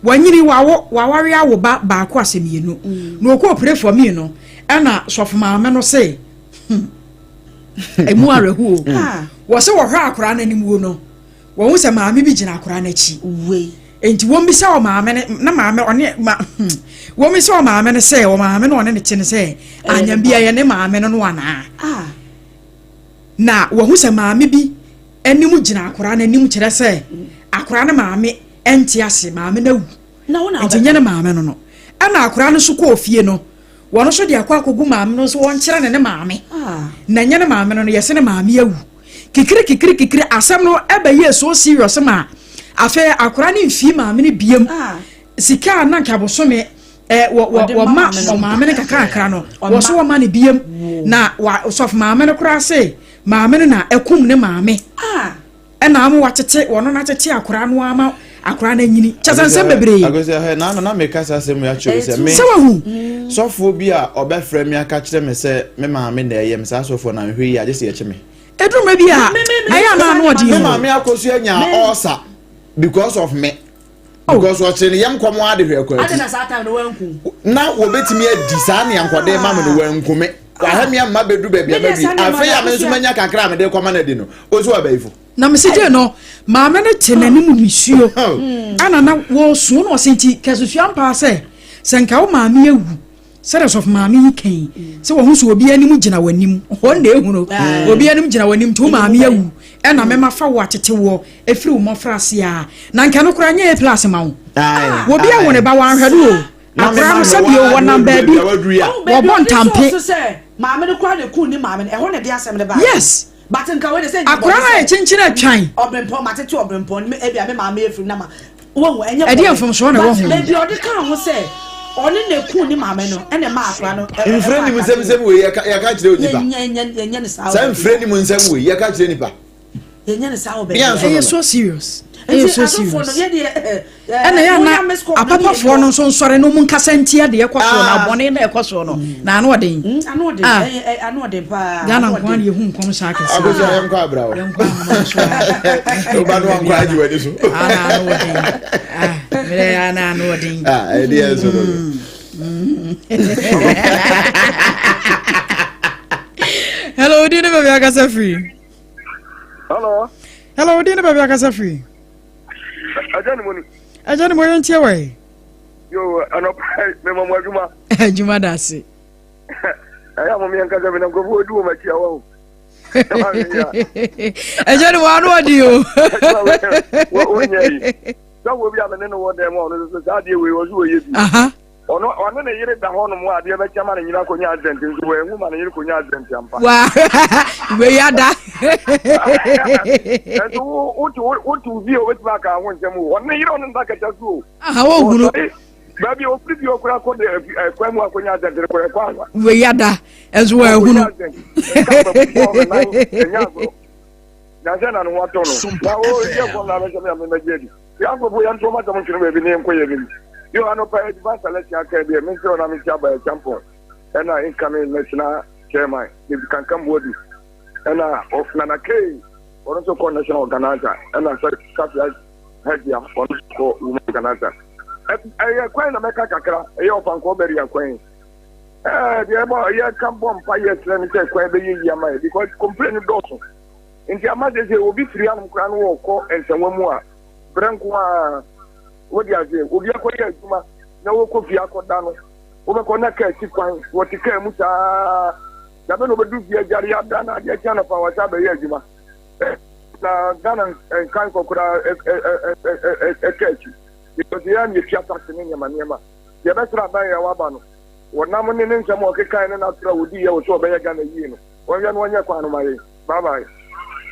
Wanyini, wawo, waware awo ba baako asɛ mienu. Na ɔkɔɔ pray for me no, ɛna sɔfo maame no se, emu awerɛho o. Wɔse wɔhwɛ akwaraa no anim wuo no, wɔhu sɛ maame bi gyina akwaraa no akyi. Enti wɔmmisa wɔ maame no, na maame ɔne ma wɔmmisa wɔ maame no sɛ, wɔ maame no ɔne ne te no sɛ, anyam bi ɛyɛ ne maame no no anaa. Na wɔhu sɛ maame bi anim gyina akwaraa no anim kyerɛ sɛ akwaraa no maame ɛnte ase, maame no awu. Nti nyɛ ne maame no no. Ɛna akwaraa no nso kɔɔ fie no, wɔn nso de akɔ akɔgu maame no nso wɔnkyerɛ ne ne maame. Na nyɛ ne maame no no, yɛsɛ ne maame awu. Kikiri kikiri kikiri, asɛm no ɛbɛyɛɛ so serious ma afei akwaraa no mfii maame no biem. Sika a na nka bosome wɔ wɔ wɔma ɔmaame no kakrakra no, wɔ so wɔma no biem. Na wa sɔfo maame no koraa se maame no na ɛkum ne maame. Ɛna ama watete wɔn no atete akwaraa no ama akwaraa no anyini kyɛ sɛ nsɛm bebree. Agosi ahɛ na na meka saa asɛm yi akyerɛ sɛ me sɛ wahu sɔfoɔ bi a ɔbɛfrɛ me aka kyerɛ me sɛ me maame na ɛyɛ me saa sɔfoɔ na nhwɛ yi agye sɛ yɛkye me. Eduruma bi a ɛyɛ anaa ano ɔden. Me maame akɔso anya ɔɔsa because of me. Because ɔkyerɛ ne yam kɔm ade hwɛ kɔ akyi. Na wɔbɛtumi adi saa nea nkɔde ma me no wanku me. Wahwɛ me amma bɛdu baabi a madu. Afei a me nso manya kakra a mede kɔma no adi no, ɔsi wɔ abayifo. Na mese gye no, maame no te n'anim nisuo. Ana na wɔresu na ɔse nti kɛsusua mpaa sɛ sɛ nka wo maame awu sɛdeɛ sɔfo maame yi kan sɛ wɔho sɛ obi anim gyina w'anim hɔ na ehunu obi anim gyina w'anim nti wo maame awu ɛna mɛma fa wo atete woɔ ɛfiri wo mmɔfra ase a na nka no koraa nyɛ A plus ma wo wɔbi awo ne ba wɔanhwɛ no o akora no sɛ bio wɔnam baabi wɔbɔ ntampe maame no koraa na eku ne maame no ɛhɔ na ɛde asɛm no ba yes but nka wei de sɛ akora no ayɛ kyenkyen atwan ɔbrempɔn matete ɔbrempɔn ebi a me maame efiri na ma Wohu, ɛnyɛ Ɛdeɛn mfomsoɔ na ɛwɔ ho? But baabi a ɔde kaa ho sɛ ɔne na ekum ne maame no ɛna ɛma akora no. Mfrɛ nim nsɛm nsɛm wei yɛka yɛka kyerɛ onipa. Yɛnyɛ ne saa. Saa mfrɛ nim nsɛm wei yɛka kyerɛ nipa. Yɛnyɛ ne saa wɔ baabi. Ɛyɛ so serious. Ɛyɛ so serious. Ɛna yɛ ana apapafoɔ no nso nsɔre no mu nkasa ntia deɛ ɛkɔ soɔ no abɔne na ɛkɔ soɔ no na ano ɔden. Ano ɔden ɛyɛ ano ɔden paa. Ghana nko ara na yɛhu nkɔm saa kɛse. Akosi yɛn kɔ abira o. Yɛn kɔ ahoma so a. Oba no ankɔ agye w'ani so. Ana ano ɔden. Ah, mmerɛ ana ano ɔden. Ah, ɛdi yɛn so no. Hello, odi ne baabi akasa firi. Hello. Hello, odi ne baabi akasa firi. Agya ne mu ni. Agya ne mu yɛn tie wɔ yi. Yo, anɔpa mema mo adwuma. Adwuma da ase. Ɛyɛ a mo yɛn kasa bi na nkurɔfoɔ odi wɔn akyi awa o. Ɛgya ne wɔn ano ɔdi o. Wonyɛ yi. Sɔfo bi a me ne no wɔ dɛm a ɔno nso saa adeɛ wei ɔso wɔyɛ bi. Ɔno ɔne ne yere da hɔ nom a adeɛ bɛkyɛ ma ne nyina kɔnya accident nso wɔahu ma ne yere kɔnya accident ampa. Wa wei ada. Nso wo wote wote wo fie a wobɛtumi aka ho nsɛm o. Ɔne ne yere ɔne ne ba kɛtɛ so o. Aha wɔhunu. Baabi a ofiri bi okura kɔ de ɛkwan mu akɔnya accident no kɔ ɛkɔ anwa. Wei ada nso wɔahunu. Nansɛ na ne ho atɔ no. Na o yɛ kɔm na abɛhyɛ me a memɛgye adi. Yɛ nkurɔfoɔ yɛn ntoɔ masɛm ntwene baabi ne yɛnkɔ yɛ nim. Yo anɔpa yi Divine Selection aka bi me nsrɛ na menkyia Baya Champon ɛna incoming national chairman David Kankam Boadu ɛna Nana Kay ɔno nso kɔ national organizer ɛna Safia Hajia ɔno nso kɔ women organizer. Ɛyɛ kwan na mɛka kakra ɛyɛ ɔfankɔɔ bɛria kwan. Ɛɛ deɛ ɛbɔ yɛka bɔ mpa yɛ srɛ no sɛ kwan bɛyɛ yi ama yɛ because complain no dɔɔso. Nti ama sɛ sɛ obi firi anom koraa no wɔkɔ nsɛnwa mu a brɛ nko a wode aseɛ obi akɔyɛ adwuma na wɔkɔ fie akɔda no wobɛkɔ na kaa si kwan wɔte kaa mu saa na bɛ na wɔbɛdu fie agyare ada na adeɛ kyɛ anɔpa wɔsa bɛyɛ adwuma na Ghana nkan kɔ koraa ɛka akyi because yɛa ne yɛtua tax ne nneɛma nneɛma yɛbɛsrɛ aban yɛ waba no wɔnam ne ne nsɛm a ɔkekae ne n'atorɔ a wɔdi yɛ wɔ sɛ ɔbɛyɛ Ghana yie no wɔnhwɛ no wɔnyɛ kwan no ma yɛn. Bye bye.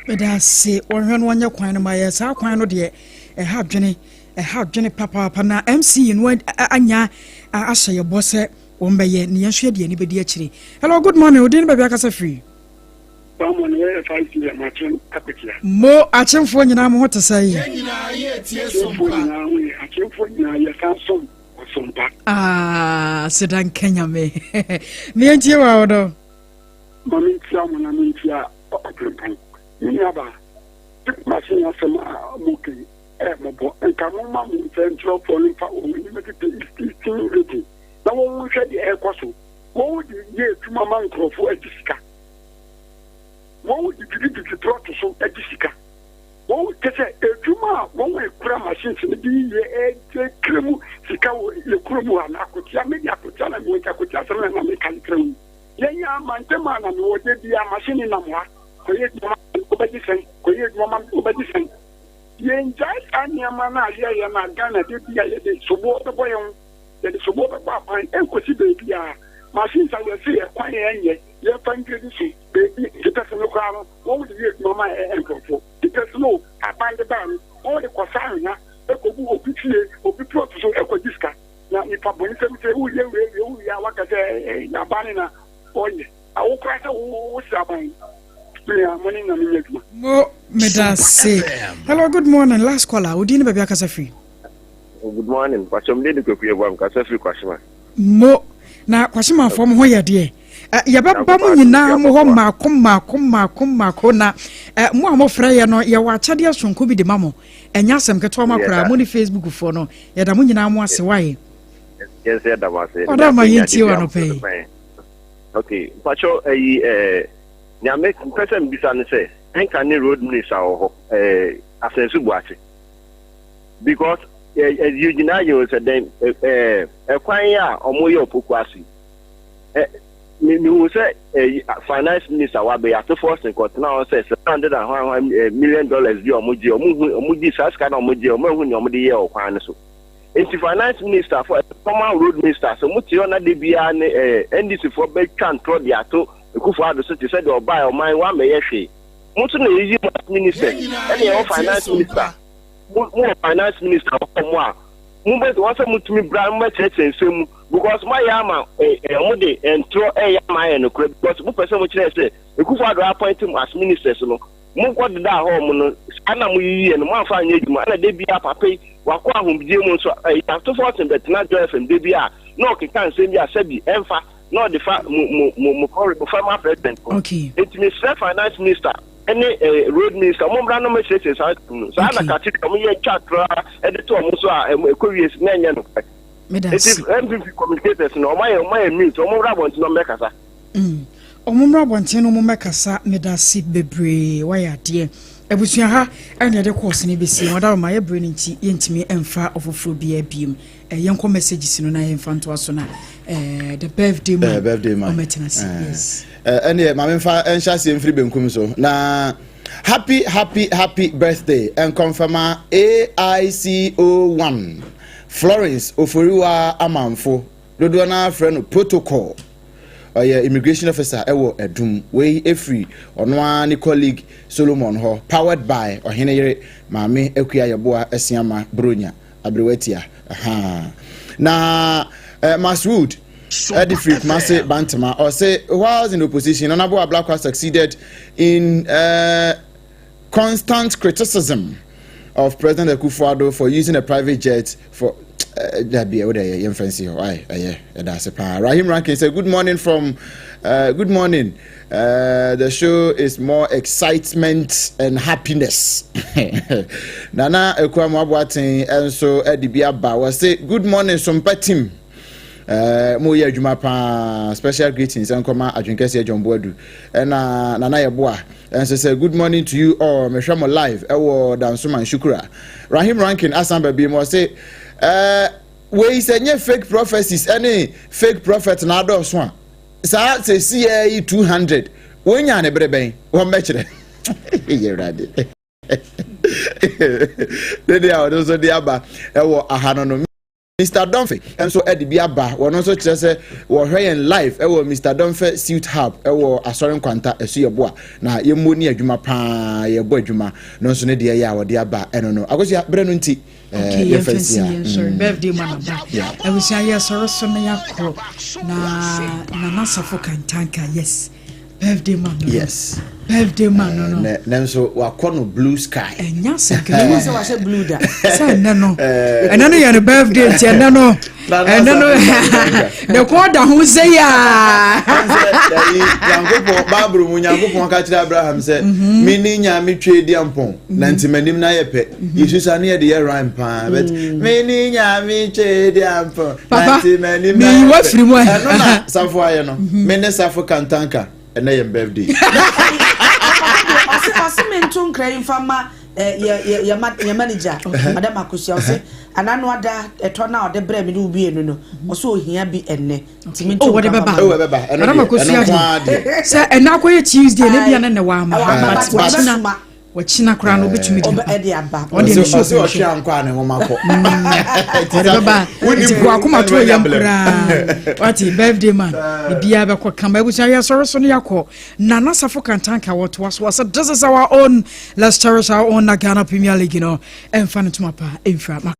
Meda ase wɔnhwɛ no wɔnyɛ kwan no ma yɛ saa kwan no deɛ ɛha adwene ɛha adwene papaapa na MC no anya ahyɛ yɛ bɔ sɛ wɔn bɛyɛ ne yɛn nso yɛde ani bɛdi akyire. Hello, good morning. Odin ne baabi akasa firi. Mo akyemfoɔ nyinaa mo ho te sɛ yi. Akyemfoɔ nyinaa ho yɛ akyemfoɔ nyinaa yɛ san som ɔsompa. Ah, seda nka nyame. Ne yɛntie wɔ awodɔ. Ma mentia mo na mentia ɔberempɔn. Me nuabaa, machine asɛm a moka yi. Ɛyɛ mmɔbɔ. Nka momma mo nsɛntwerɛfoɔ no mfa wɔn anim tete Eastern Region na wɔn nhwɛ deɛ ɛrekɔ so. Wɔn de yɛ adwuma ma nkurɔfoɔ agye sika. Wɔn de dwudwudwudwu prɔto so agye sika. Wɔn kyɛ sɛ adwuma a wɔn a ekura machines no de yɛ ɛkura mu sika wɔ yɛ kuro mu ha na akotia me de akotia na mewɔ nti akotia asɛm na na meka kyerɛ wo. Yɛn a mantam a na mewɔ de bia machine nam ha kɔyɛ adwuma ma wobɛgye sɛn, kɔyɛ adwuma ma wobɛgye sɛn. Yɛngyae saa nneɛma no a yɛyɛ no a Ghana de bi a yɛde soboɔ bɛbɔ yɛn ho, yɛde soboɔ bɛbɔ aban ɛnkɔsi baabi a machines a yɛse yɛ kwan yɛnyɛ yɛmfa ndwedi so baabi tipɛs no koraa no wɔn de yɛ adwuma ma nkurɔfoɔ. Tipɛs no aban de baa no wɔn de kɔsa anwea ɛkɔgu obi fie obi plot so ɛkɔgye sika na nipa bɔne sɛm sɛ woyɛ wie wie wowie a waka sɛ aban ne na ɔyɛ awo koraa sɛ wo sɛ aban nua mo ne Nyame nyɛ adwuma. Mo medase. Hello, good morning. Last caller. Odi ne baabi akasa firi. Good morning. Pacho mde de Kwaku Yeboah mkasa firi Kwashima. Mo na Kwashimanfoɔ mo ho yɛ deɛ. Yɛbɛba mo nyinaa mo hɔ mmaako mmaako mmaako mmaako na mo a mofrɛ yɛ no yɛwɔ akyɛdeɛ sonko bi de ma mo. Ɛnyɛ asɛm ketewa ma koraa mo ne Facebook foɔ no yɛda mo nyinaa mo ase wae. Ɔda ma yɛntie wɔ anɔpa yi. Okay, mpacho ayi eh nea me mpɛ sɛ mbisa ne sɛ ɛnka ne road minister wɔ hɔ eh Asensu Boakye because eh eh gyina yɛ sɛ dɛn eh ɛkwan a ɔmo yɛ Opoku ase eh me me hu sɛ eh finance minister wa bɛyɛ Ato Forson kɔtena hɔ sɛ 700 and hwan hwan million dollars bi a ɔmo gye ɔmo hu ɔmo gye saa sika na ɔmo gye ɔmo ehu nea ɔmo de yɛ ɔkwan no so. Nti finance minister fo former road minister sɛ mo te hɔ na de biara ne NDC fo bɛtwa ntorɔ de ato Akufo Addo so te sɛ deɛ ɔbaa ɔman wammɛyɛ hwee. Mo nso na yɛyi mo as ministers ɛne ɛwɔ finance minister. Mo wɔ finance minister wɔ mo a mo bɛ wɔn sɛ mo tumi bra mo bɛkyerɛkyerɛ nsɛm mu because mo ayɛ ama ɔmo de ntorɔ ɛyɛ ama ayɛ nokorɛ because mo pɛ sɛ mo kyerɛ sɛ Akufo Addo appoint mo as ministers no. Mo kɔ dedaa hɔ mo no saa na mo yiyi yɛ no mo anfa anyɛ adwuma ɛna da biara papa yi wakɔ ahomegyeɛ mu nso ɛyi Ato Forson bɛtena Joy FM da biara na ɔkeka nsɛm bi a sɛbi ɛnfa na ɔde fa mo mo mo mo kɔre mo former president ho. Okay. Nti mesrɛ finance minister ɛne eh, road minister mo mmra na mo siesie saa nsɛm no saa na Okay. kate ɔmo yɛ twa koraa ɛde to ɔmo so a ɛmo ɛkɔ wie na ɛnyɛ nokorɛ. Meda Nti ase. NPP communicators no ɔmo ayɛ ɔmo ayɛ mute ɔmo mmra abɔnten na ɔmo bɛkasa. Ɔmo mmra abɔnten no ɔmo mmɛkasa. Medase bebree wayɛ adeɛ. Abusua ha ɛna yɛde course no bɛsi. Wɔn ma yɛ bere no nti yɛntumi mfa ɔfoforɔ biara biem. Yɛnkɔ messages no na yɛmfa ntoa so na the birthday man. Birthday man. Ɔmɛtena ase. Yes. Ɛneɛ maame mfa nhyɛ aseɛ mfiri benkum so na happy happy happy birthday nkɔmfama AICO1 Florence Oforiwa Amanfo dodoɔ no afrɛ no protocol. Ɔyɛ immigration officer ɛwɔ Adum. Wei efiri ɔno ara ne colleague Solomon hɔ. Powered by ɔhene yere Maame Akua Yɛboa Asiama Bronya Aberewatia. Aha. Na Maswood ɛde firi Kumase Bantama. Ɔse whilst in opposition, Honorable Ablakwa succeeded in constant criticism of President Akufo-Addo for using a private jet for dabi ɛwɔ dɛ yɛn fɛn si hɔ ayi ɛyɛ ɛda ase paa. Rahim Rankin say good morning from good morning. The show is more excitement and happiness. Nana Ekua Aboaten nso ɛde bi aba wɔse good morning Sompa team. Mo yɛ adwuma paa. Special greetings nkɔma adwenkɛseɛ John Boadu ɛna Nana Yɛboa ɛnso sɛ good morning to you all. Mehwɛ mo live ɛwɔ Dansoma Nshukura. Rahim Rankin asan baabi mu ɔse wei sɛ nye fake prophecies ɛne fake prophet na adɔɔso a saa sɛ si yɛ yi 200 wɔn nya ne bere bɛn wɔn bɛkyerɛ yɛ Awurade ne deɛ a ɔno nso de aba ɛwɔ aha no. Mr Domfe nso de bi aba. Wɔn nso kyerɛ sɛ wɔhwɛ yɛn live ɛwɔ Mr Domfe Suit Hub ɛwɔ Asɔre Nkwanta ɛso yɛ boa na yɛmmɔ ni adwuma paa yɛbɔ adwuma no nso ne deɛ yɛ a wɔde aba ɛno no Akosua berɛ no nti. Okay, yɛmfa nsi yɛn sɔre birthday ma naba abusua yɛ sɔre so na yɛakɔ na Nana Safo Kantanka yes. Birthday man no. Yes. Birthday man no no. Ne nanso wakɔ no blue sky. Ɛnya sɛ kɛkɛ. Ɛmu sɛ wahyɛ blue da. Sɛ ɛnɛ no. Ɛnɛ no yɛ no birthday nti ɛnɛ no. Ɛnɛ no ne kɔn da ho sɛ yaa. Nyankopɔn Bible mu Nyankopɔn ka kyerɛ Abraham sɛ mhm. me ne Nyame twe di ampɔn na nti m'anim na yɛ pɛ. Mhm. Yesusa ne yɛ de yɛ rhyme paa but mm. me ne Nyame twe di ampɔn na nti m'anim na yɛ pɛ. Ɛno na safo ayɛ no. Mhm. Me ne safo kantanka. Ɛnɛ yɛn birthday. Ɔse ɔse me nto nkra yi nfa ma eh, yɛ yɛ yɛ ma yɛ manager Madam Akosua ɔse anano ada ɛtɔ na ɔde brɛ me ne wo bienu no ɔse ohia bi ɛnɛ nti me nto oh, nkra ma oh, ɛbɛba ɛno deɛ ɛno nko ara deɛ sɛ ɛnɛ akɔyɛ Tuesday na ebia ne ne wa ama but wakyina Wakyina koraa no obetumi de aba. Ɔde ne show ɔse ɔhwe ankɔ a ne nwoma kɔ. Ɔde bɛba nti bu akoma to yam koraa. Wate birthday man biribiara bɛkɔ kama abusua yɛsɔre so no yɛakɔ Nana Safo Kantanka wɔtoa so wɔsɛ this is our own let's cherish our own na Ghana Premier League no ɛmfa no ntoma pa ɛmfira.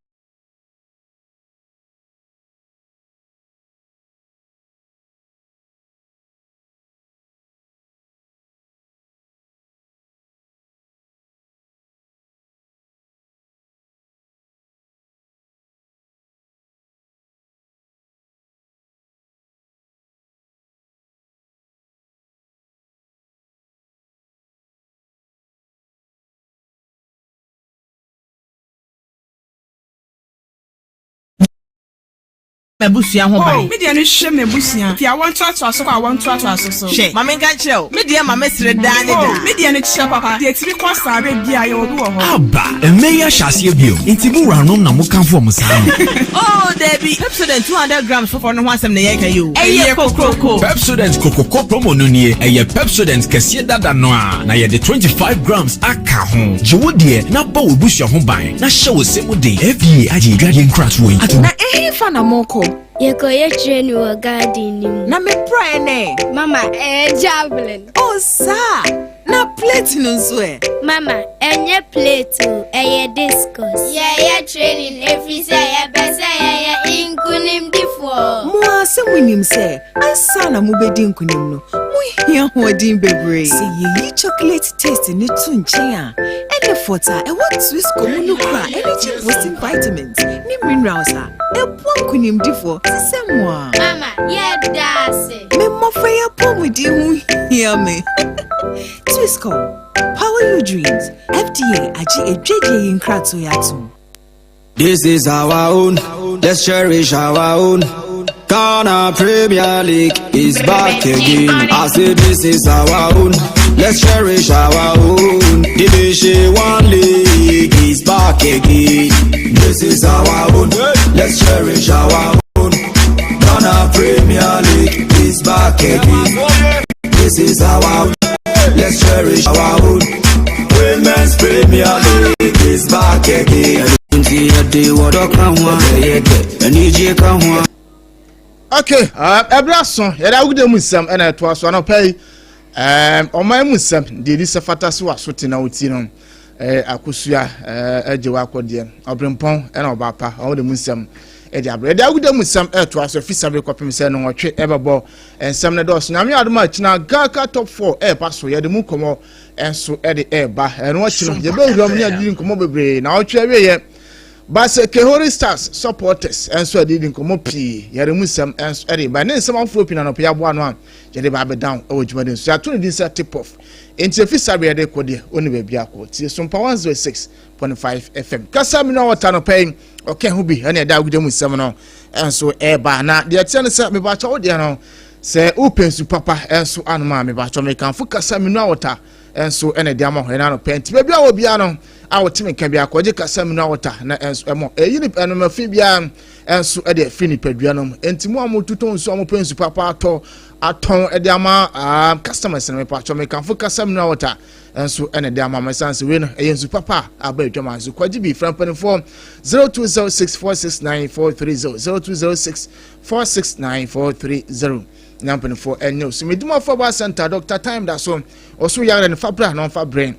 M'abusua ho ban. Oh, me deɛ no hwɛ m'abusua. Fi awoɔ ntoatoaso kɔ awoɔ ntoatoaso so. Hwɛ, ma menka nkyerɛ wo, me deɛ ma mesere daa ne daa. Oh, me deɛ no kyerɛ papa, deɛ ɛtumi kɔ saa berɛ biara yɛwɔ bi wɔ hɔ. Aba! Mmɛ yi ahyɛ aseɛ bio, nti mo wuranom na mo kamfo wɔn saa no? Oh, dabi, Pepsodent 200 grams foforɔ no ho asɛm na yɛreka yi o. Ɛyɛ kokroko! Pepsodent Kokoko Promo no nie, ɛyɛ Pepsodent kɛseɛ dada no ara, na yɛde 25 grams aka ho. Gye wo deɛ na bɔ w'abusua ho ban. Na hyɛ wo se mu den. FDA agye adwadeɛ nkratoɔ yi atom. Na ɛhefa na morekɔ? Yɛkɔyɛ training wɔ garden no mu. Na me praeɛ no ɛ? Mama, ɛyɛ javelin. Oh, saa! Na plate no nso ɛ? Mama, ɛnyɛ plate o, ɛyɛ discus. Yɛyɛ training ɛfiri sɛ yɛpɛ sɛ yɛyɛ nkonimdifoɔ. Mo ara sɛ monim sɛ ansa na mobɛdi nkonim no, mohia ahoɔden bebree. Sɛ yɛyi chocolate taste no to nkyɛn a, Ɛne fort a ɛwɔ Twisco mu no kura energy boosting vitamins ne minerals a ɛboa nkonimdifoɔ te sɛ mo a. Mama, yɛda ase. Me mmɔfra yi apɔmuden ho hia me. Twisco, power your dreams. FDA agye adwadie yi nkratoɔ yi atom. This is our own, let's cherish our own. Ghana Premier League is back again. I say this is our own, let's cherish our own. Division One League is back again. This is our own, let's cherish our own. Ghana Premier League is back again. This is our own, let's cherish our own. Women's Premier League is back again. Okay, ɛberɛ aso yɛde awoda mu nsɛm ɛna ɛtoa so anɔpa yi ɔman mu nsɛm deɛ ɛdi sɛ fata so aso te na wotie no akosua agye wakɔdeɛ ɔberempɔn ɛna ɔbaapa ɔmo de mu nsɛm ɛde aberɛ yɛde awoda mu nsɛm ɛtoa so ɛfi sabe kɔpem sɛ no wɔtwe ɛbɛbɔ nsɛm no dɔɔso nyame adom a kyina gaka top 4 ɛɛba so yɛde mu nkɔmmɔ nso de reba. Ɛno akyi no, yɛbɛwura mu ne adidi nkɔmmɔ bebree na ɔtwe awieɛ. Basɛ Kehori Stars supporters nso adidi nkɔmmɔ pii, yɛde mu nsɛm nso de ba ne nsɛm afoforɔ pii na anɔpa yɛaboa ano a yɛde ba abɛdan wɔ dwumadi nso. Yɛato ne din sɛ tip off. Enti efi saa bere yɛde kɔ deɛ ɔni baabi akɔ. Tie Sompa 106.5 FM. Kasa mi no a wɔta anɔpa yi, ɔka ho bi ɛne ɛda agudie mu nsɛm no nso ɛreba. Na deɛ ɛteɛ ne sɛ mebakyɛ wo deɛ no Sɛ wopɛ nsu papa nso anom a, mebakyɛ mekamfo kasa mineral water nso na ɛde ama hɔ ɛna anɔpɛ. Nti baabi a wɔ biara no a wɔte me nka biara kɔgye kasa mineral water na nso ɛmɔ. Ɛyi nipa ɛnom afi biara nso ɛde afiri nipadua no mu. Nti mo a mototɔ nsu a mopɛ nsu papa atɔ atɔn ɛde ama ah, customers no mepakyɛ mekamfo kasa mineral water nso ɛna ɛde ama mo. Ɛsan sɛ wei no ɛyɛ nsu papa a aba adwama nso kɔgye bi frɛ mpanimfoɔ 0206469430 0206 469430 na mpanimfoɔ ɛnyɛ osu medumafo ɔba center Dr. Time da so ɔso yare no fa bra na ɔmfa brɛ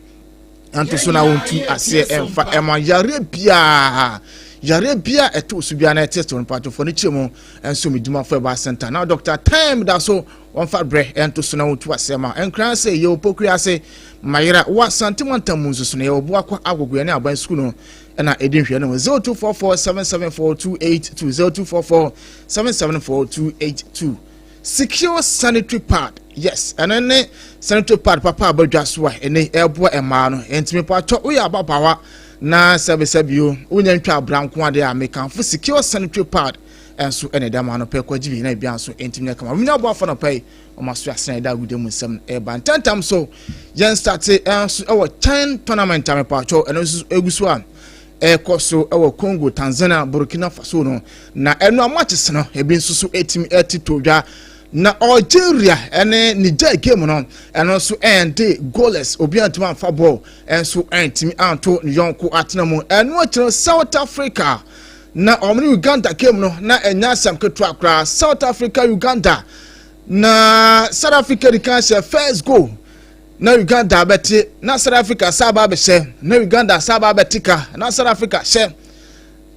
nto so na wɔntu aseɛ ɛmfa ɛma yareɛ biara. Yareɛ biara a ɛto wo so biara na ɛtest wo no mpakyɛw fa no kyerɛ mu nso me dwumafo ɛba center na Doctor Time da so wɔmfa brɛ ɛnto so na wɔntu aseɛ ma nkran sɛ yɛwɔ pokuri ase mayera wɔ Asante mantam mu nso so no yɛwɔ Boakwa Agogo yɛne aban sukuu no ɛna ɛdi nhwɛ no 0244 774 282 0244 774 282 Secure sanitary pad yes ɛno ne sanitary pad papa a badwa so a ɛne ɛboa mmaa no ɛnti mepatɔ woyɛ ababaawa na sɛbisɛbi o wonya ntwa abra nko adeɛ a mekamfo secure sanitary pad ɛnso ɛna ɛda maa no pɛ kɔgye bi na ebi nso ɛntumi nyɛ kama wɔn aboafo no pɛ yi wɔn aso asena ɛda agude mu nsɛm ɛba ntɛntɛm so yɛn starte ɛnso ɛwɔ chan tournament a mepatɔ ɛno nso egu so a ɛrekɔ so wɔ Congo, Tanzania, Burkina Faso no, na ɛno a matches no ebi nso so etimi ɛte to dwa. Na Algeria ɛne Niger game no ɛno nso ɛnde goalless, obi antumi amfa bɔɔl ɛnso ɛntumi anto ne yɔnko atena mu. Ɛno akyi no South Africa na wɔn ne Uganda game no na ɛnyɛ asɛm ketewa koraa. South Africa Uganda na South Africa di kan hyɛ first goal na Uganda abɛte na South Africa san aba abɛhyɛ na Uganda san aba abɛte ka na South Africa hyɛ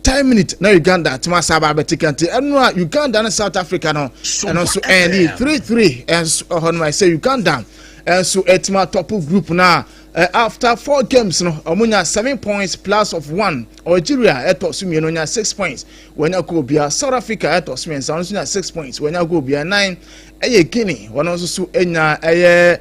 10 minutes na Uganda atumi asan aba abɛte ka nti ɛno a Uganda ne South Africa no ɛno nso ɛne 3-3 ɛnso ɛhɔ no ɛsɛ Uganda ɛnso ɛtumi atɔpo group no a after four games no wɔn nya seven points plus of one. Algeria ɛtɔ so mmienu nya six points wɔnya goal bia. South Africa ɛtɔ so mmiɛnsa wɔn nso nya six points wɔnya goal bia. Nine ɛyɛ Guinea wɔn nso so nya ɛyɛ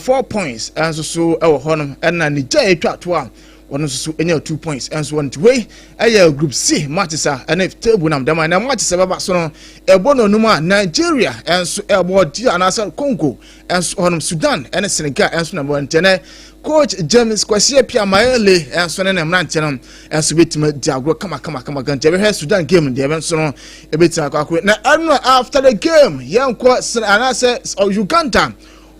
4 points nso so ɛwɔ hɔnom, ɛna Niger atwa to a wɔn nso so nya 2 points nso wɔn. Nti wei ɛyɛ Group C matches a ɛne table nam dɛm a na matches ɛbɛba so no ɛbɔ n'onum a Nigeria nso ɛbɔ di anaasɛ Congo nso hɔnom, Sudan ɛne Senegal nso na ɛbɔ. Ntɛnɛ coach James Kwasi Appiah Mayele nso ne ne mmeranteɛ no nso bɛtumi di agorɔ kama. Nti ɛbɛhwɛ Sudan game deɛ ɛbɛ nso no ɛbɛtumi akɔ akɔ na ɛno after the game yɛnkɔ anaasɛ Uganda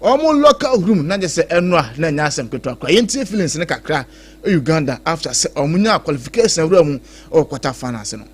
wɔn locker room na gye sɛ ɛno a na ɛnyɛ asɛm ketewa koraa. Yɛntie feelings ne kakra Uganda after sɛ wɔn nya qualification wura mu ɛwɔ quarter finals no.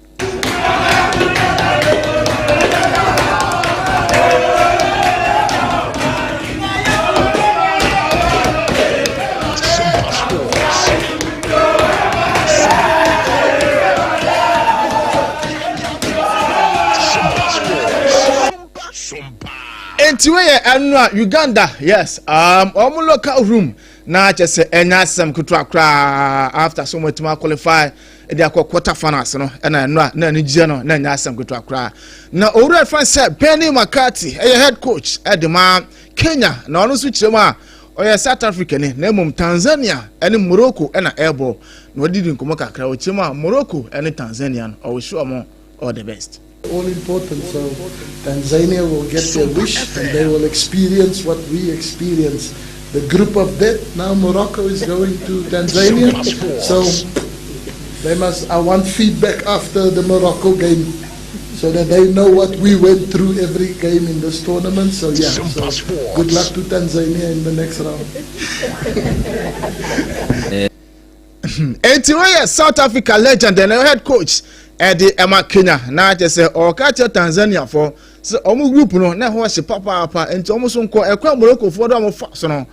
Nti wei yɛ ɛno a Uganda, yes, wɔn locker room na kyɛ sɛ ɛnyɛ asɛm ketewa koraa after so wɔn atumi aqualify de akɔ quarter finals no, ɛna ɛno a na anigyeɛ no na ɛnyɛ asɛm ketewa koraa. Na owura ɛfɛn sɛ Benny McCarthy ɛyɛ head coach ɛde ma Kenya, na ɔno nso kyerɛ mu a ɔyɛ South Africa ni, na mmom Tanzania ɛne Morocco ɛna ɛrebɔ na ɔde di nkɔmɔ kakra. Ɔkyerɛ mu a Morocco ɛne Tanzania no ɔwɔ wɔn all the best. All important. So Tanzania will get their wish and they will experience what we experience. The group of death. Now Morocco is going to Tanzania. So they must. I want feedback after the Morocco game, so that they know what we went through every game in this tournament. So yeah. So good luck to Tanzania in the next round. Enti wɔyɛ South Africa legend ɛna head coach ɛde ɛma Kenya na kyerɛ sɛ ɔka kyerɛ Tanzania fo sɛ ɔmo group no na ɛhɔ hye papaapa, nti ɔmo so nkɔ ɛkwan Morocco foɔ do a ɔmo fa so no,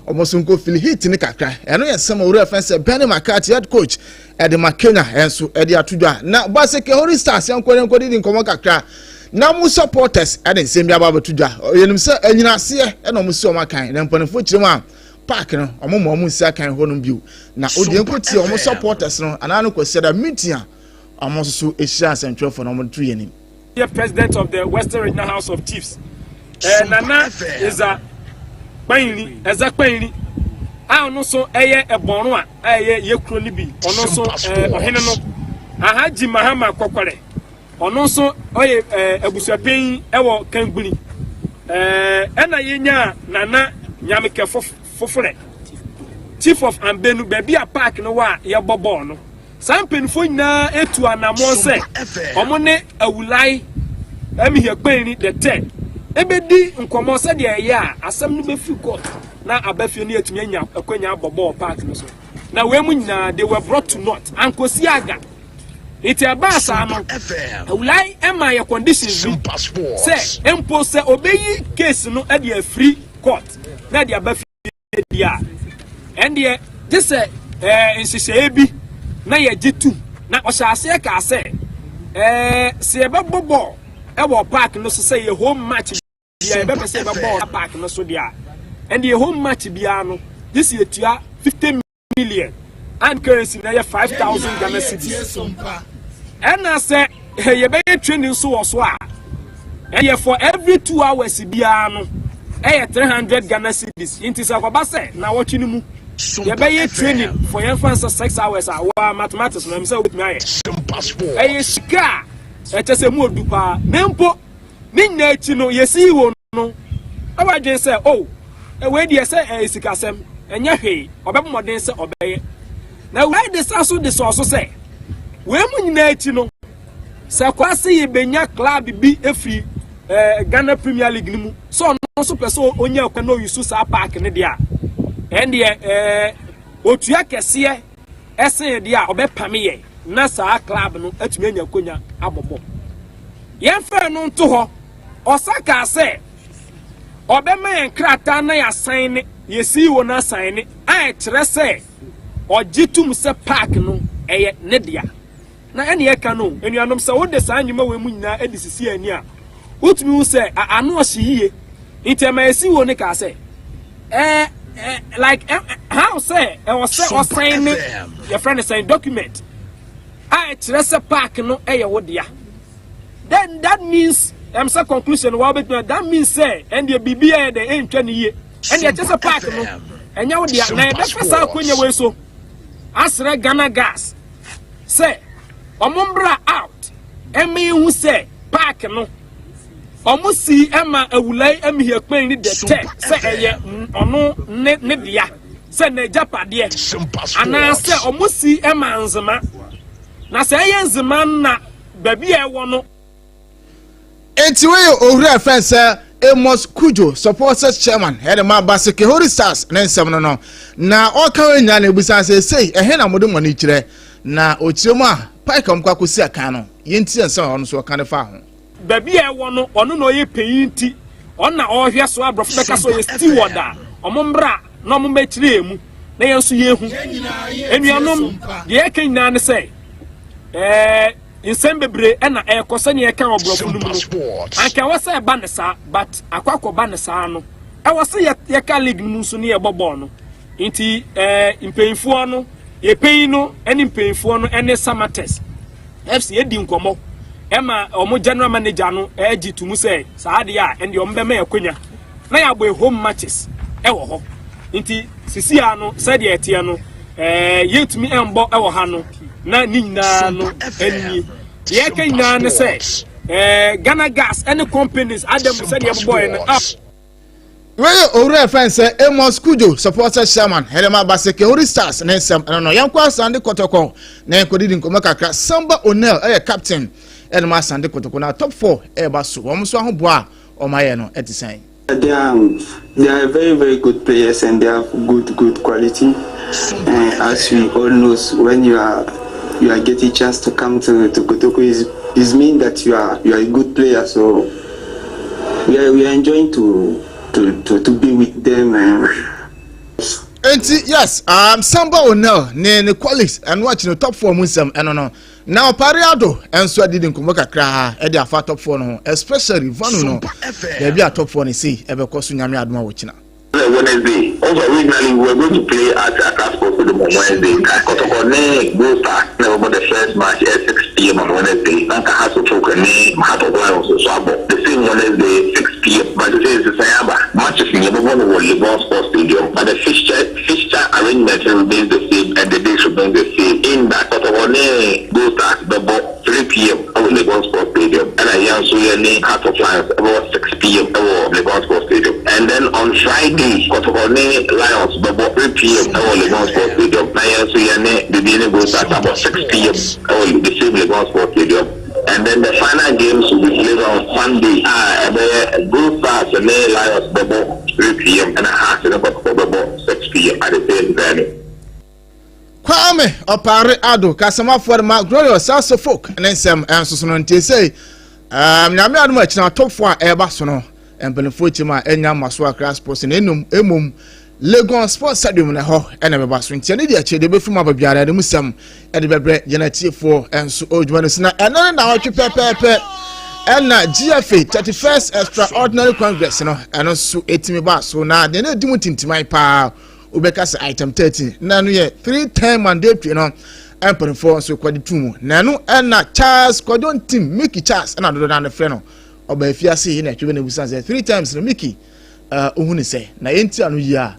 ɔmo so nkɔ feel heat ne kakra. Ɛno yɛ nsɛm owura fɛn sɛ Benny McCarthy, head coach ɛde ma Kenya, ɛnso ɛde ato dwa. Na Basake Holy Stars, yɛnkɔ yɛnkɔ didi nkɔmɔ kakra na mo supporters ɛde nsɛm bi aba abɛto dwa. Yɛnim sɛ ɛnyinaseɛ ɛna ɔmo si ɔmo akan na mpanimfoɔ kyerɛ mu a park no ɔmo ma ɔmo nsi akan hɔ nom bio na odi nko tie ɔmo supporters no anaa no kɔsi da meeting a ɔmo nso so ahyia nsɛntwerɛfoɔ na ɔmo to yɛn nim. The president of the Western Regional House of Chiefs, Nana Eza Kpanyini, Eza Kpanyini, a ɔno nso ɛyɛ ɛbɔn a ɛyɛ yɛ kuro no bi, ɔno nso ɔhene no, Ahaji Mahama Kɔkɔrɛ, ɔno nso ɔyɛ abusuapanyin ɛwɔ Kangbini, ɛna yɛnya Nana Nyamekɛ Foforɛ, Chief of Ambenu, baabi a park no wɔ a yɛbɔ bɔɔl no. Saa mpanimfoɔ nyinaa etu anammɔn sɛ wɔn ne Awulai Amihiakpanyin the third ebedi nkɔmɔ sɛdeɛ ɛyɛ a asɛm no bɛfiri court na aba fie no yɛtumi anya akwanya abɔ bɔɔl park no so. Na wei mu nyinaa they were brought to naught ankosi aga. Nti ɛbaa saa no, Awulai ɛma yɛ conditions bi sɛ mpo sɛ obeyi case no ɛde afiri court na ɛde aba fie deɛ a, ɛndeɛ gye sɛ nhyehyɛeɛ bi na yɛgye tum. Na ɔhyɛ aseɛ kaa sɛ, Ɛɛ, sɛ yɛbɛbɔ bɔɔl wɔ park no so sɛ yɛ home match biara, yɛbɛpɛ sɛ yɛbɛbɔ wɔ park no so deɛ a, ɛnde yɛ home match biara no, gye sɛ yɛtua 50 million and currency na ɛyɛ 5,000 Ghana cedis. Ɛna sɛ yɛbɛyɛ training nso wɔ so a, ɛyɛ for every 2 hours biara no, ɛyɛ 300 Ghana cedis. Nti sɛ akɔba sɛ na wɔtwe no mu yɛbɛyɛ training for yɛn fa nsa 6 hours a, wɔ mathematics no ɛm sɛ wobɛtumi ayɛ, ɛyɛ sika a ɛkyɛ sɛ mu odu paa. Na mpo ne nyinaa akyi no, yɛsi wɔ no na wadwen sɛ, o, ɛwɔ deɛ sɛ ɛyɛ sikasɛm, ɛnyɛ hwee, ɔbɛbɔ mmɔden sɛ ɔbɛyɛ. Na wei de sa so de sɔɔ so sɛ wei mu nyinaa akyi no, sɛ kwase yɛbɛnya club bi efiri Ghana Premier League no mu sɛ ɔno nso pɛ sɛ onya akwa na oyi so saa park ne deɛ a, ɛn deɛ otua kɛseɛ ɛsen deɛ a ɔbɛpame yɛ na saa club no atumi anya akonya abɔbɔ. Yɛmfɛ no nto hɔ. Ɔsa kaa sɛ ɔbɛma yɛn krataa na yɛasan ne yɛsii wɔ no asan ne a ɛkyerɛ sɛ ɔgye tum sɛ park no ɛyɛ ne dea. Na ɛne ɛka no, anuanom, sɛ wode saa nnwuma wɔ mu nyinaa de sisi ani a, wotumi hu sɛ ano ɔhye yie. Nti ɛma yɛsi wɔ ne kaa sɛ ɛɛ ɛ like ɛ how sɛ ɛwɔ sɛ ɔsan ne yɛfrɛ no sɛn document a ɛkyerɛ sɛ park no ɛyɛ wo dea. Then that means sɛ conclusion wa wobɛtumi, that means sɛ ɛndeɛ biribi ayɛ dɛ ɛntwa ne yie, ɛndeɛ ɛkyɛ sɛ park no ɛnyɛ wo dea. Na yɛbɛfa saa akonnwa wei so asrɛ Ghana Gas sɛ ɔmo mbra out ɛma ehu sɛ park no ɔmo si ɛma Awulai Amihiakpɛn ne the tɛ sɛ ɛyɛ ɔno ne dea, sɛ n'agyapadeɛ, anaasɛ ɔmo si ɛma Nzema, na sɛ ɛyɛ Nzema na baabi a ɛwɔ no. Enti wei yɛ owura fɛn sɛ Amos Kujo, supporters chairman ɛde ma Basake Holy Stars ne nsɛm no. Na ɔka wɔn nyinaa na ebusa sɛ sei ɛhe na mode mo ani kyerɛ, na ɔkyerɛ mu a, park a wɔn kɔ akɔsi akan no, yɛnti nsɛm a ɔno nso ɔka ne fa ho. Baabi a ɛwɔ no, ɔno na ɔyɛ panyin, nti ɔno na ɔrehwɛ so. Aborɔfo bɛka sɛ ɔyɛ steward a, ɔmo mbra na ɔmo mbɛkyerɛ yɛn mu na yɛn nso yɛhu. Anuanom, deɛ yɛka nyinaa ne sɛ nsɛm bebree ɛna ɛrekɔ sɛnea yɛka wɔ borɔfo no mu no, anka ɛwɔ sɛ ɛba ne saa, but akɔ akɔba ne saa no, ɛwɔ sɛ yɛka league no mu nso ne yɛbɔ bɔɔl no. Nti mpanyinfoɔ no, yɛpanyin no ɛne mpanyinfoɔ no ɛne Samartex FC edi nkɔmɔ ɛma ɔmo general manager no ɛgye tumu sɛ saa adeɛ a ɛndeɛ ɔmo bɛma yɛ konya na yɛabɔ home matches ɛwɔ hɔ. Nti sisi a no, sɛdeɛ ɛteɛ no, yɛntumi ɛmbɔ ɛwɔ ha no. Na ne nyinaa no ɛnie, deɛ ɛka nyinaa ne sɛ Ghana Gas ɛne companies adam sɛdeɛ ɛbobɔɛ no a. Wei owura fɛn sɛ Amos Kujo, supporters chairman ɛde Basake Holy Stars ne nsɛm ɛno no. Yɛnkɔ Asante Kɔtɔkɔ na yɛnkɔdidi nkɔmmɔ kakra. Samba O'Neil ɛyɛ captain ɛde ma Asante Kɔtɔkɔ, na top four ɛreba so, wɔn nso ahoboa a wɔn ayɛ no ɛte sɛn? They are very, very good players and they have good, good quality. And as we all know, when you are getting chance to come to Kotoko, is mean that you are a good player. So we are enjoying to be with them. And Enti yes, Samba O'Neil ne colleagues ɛno akyi no, top four mu nsɛm ɛno no. Na Ɔpare Ado ɛnso adidi nkɔmmɔ kakra ɛde afa top four no ho, especially vanu no baabi a top four no sei ɛbɛkɔ so, Nyame adom a wɔkyina. Wednesday. Also, originally we were going to play at Accra Sports Stadium on Wednesday. Kotoko ne Gold Star na ɛbɛbɔ the first match at 6 p.m. on Wednesday. Nanka Hearts of Oak ne Heart of Lions nso abɔ the same Wednesday 6 p.m. But it is the same matches in yɛbɛbɔ no wɔ Legon Sports Stadium. But the fixture arrangement remains the same and the dates remains the same. In that Kotoko ne Gold Stars bɛbɔ 3 p.m. ɛwɔ Legon Sports Stadium. Ɛna yɛn nso yɛ ne Heart of Lions ɛbɛbɔ 6 p.m. ɛwɔ Legon Sports Stadium. And then on Friday, Kotoko ne Lions bɛbɔ 3 p.m. ɛwɔ Legon Sports Stadium. Na yɛn nso yɛ ne Bibiani Gold Stars abɔ 6 p.m. ɛwɔ the same Legon Sports Stadium. And then the final games will be played on Sunday. Ah, ɛbɛyɛ Gold Stars ne Lions bɛbɔ 3 p.m. ɛna Hearts ne Kotoko bɛbɔ 6 p.m. at the same venue. Kwame Ɔpare Ado, kasamafoɔ de ma Glorious Hearts of Oak ne nsɛm ɛnso so no. Nti sɛ Nyame adom akyina, top four a ɛreba so no, mpanimfoɔ kyim a ɛnya mma so Accra Sports na enum emom. Legon Sports Stadium na ɛhɔ ɛna ɛbɛba so. Nti ɛne deɛ akyire deɛ ɛbɛfiri mu aba biara ɛde mu sɛm ɛde bɛbrɛ yɛn atiefoɔ nso ɔwɔ dwuma no so. Na ɛno ne naawɔtwe pɛpɛɛpɛ ɛna GFA 31st Extraordinary Congress no ɛno nso ɛtumi ba so. Na deɛ na ɛdi mu tintiman paa wobɛka sɛ item 13 na ɛno yɛ 3-term mandatory no mpanimfoɔ nso kɔde tu mu. Na ɛno ɛna Charles Kwadwo Ntim, Mickey Charles ɛna dodoɔ no frɛ no, ɔba afiase yi na ɛtwe bɛ na ebusa sɛ three times no Mickey ohun ne sɛ na yɛnti ano yie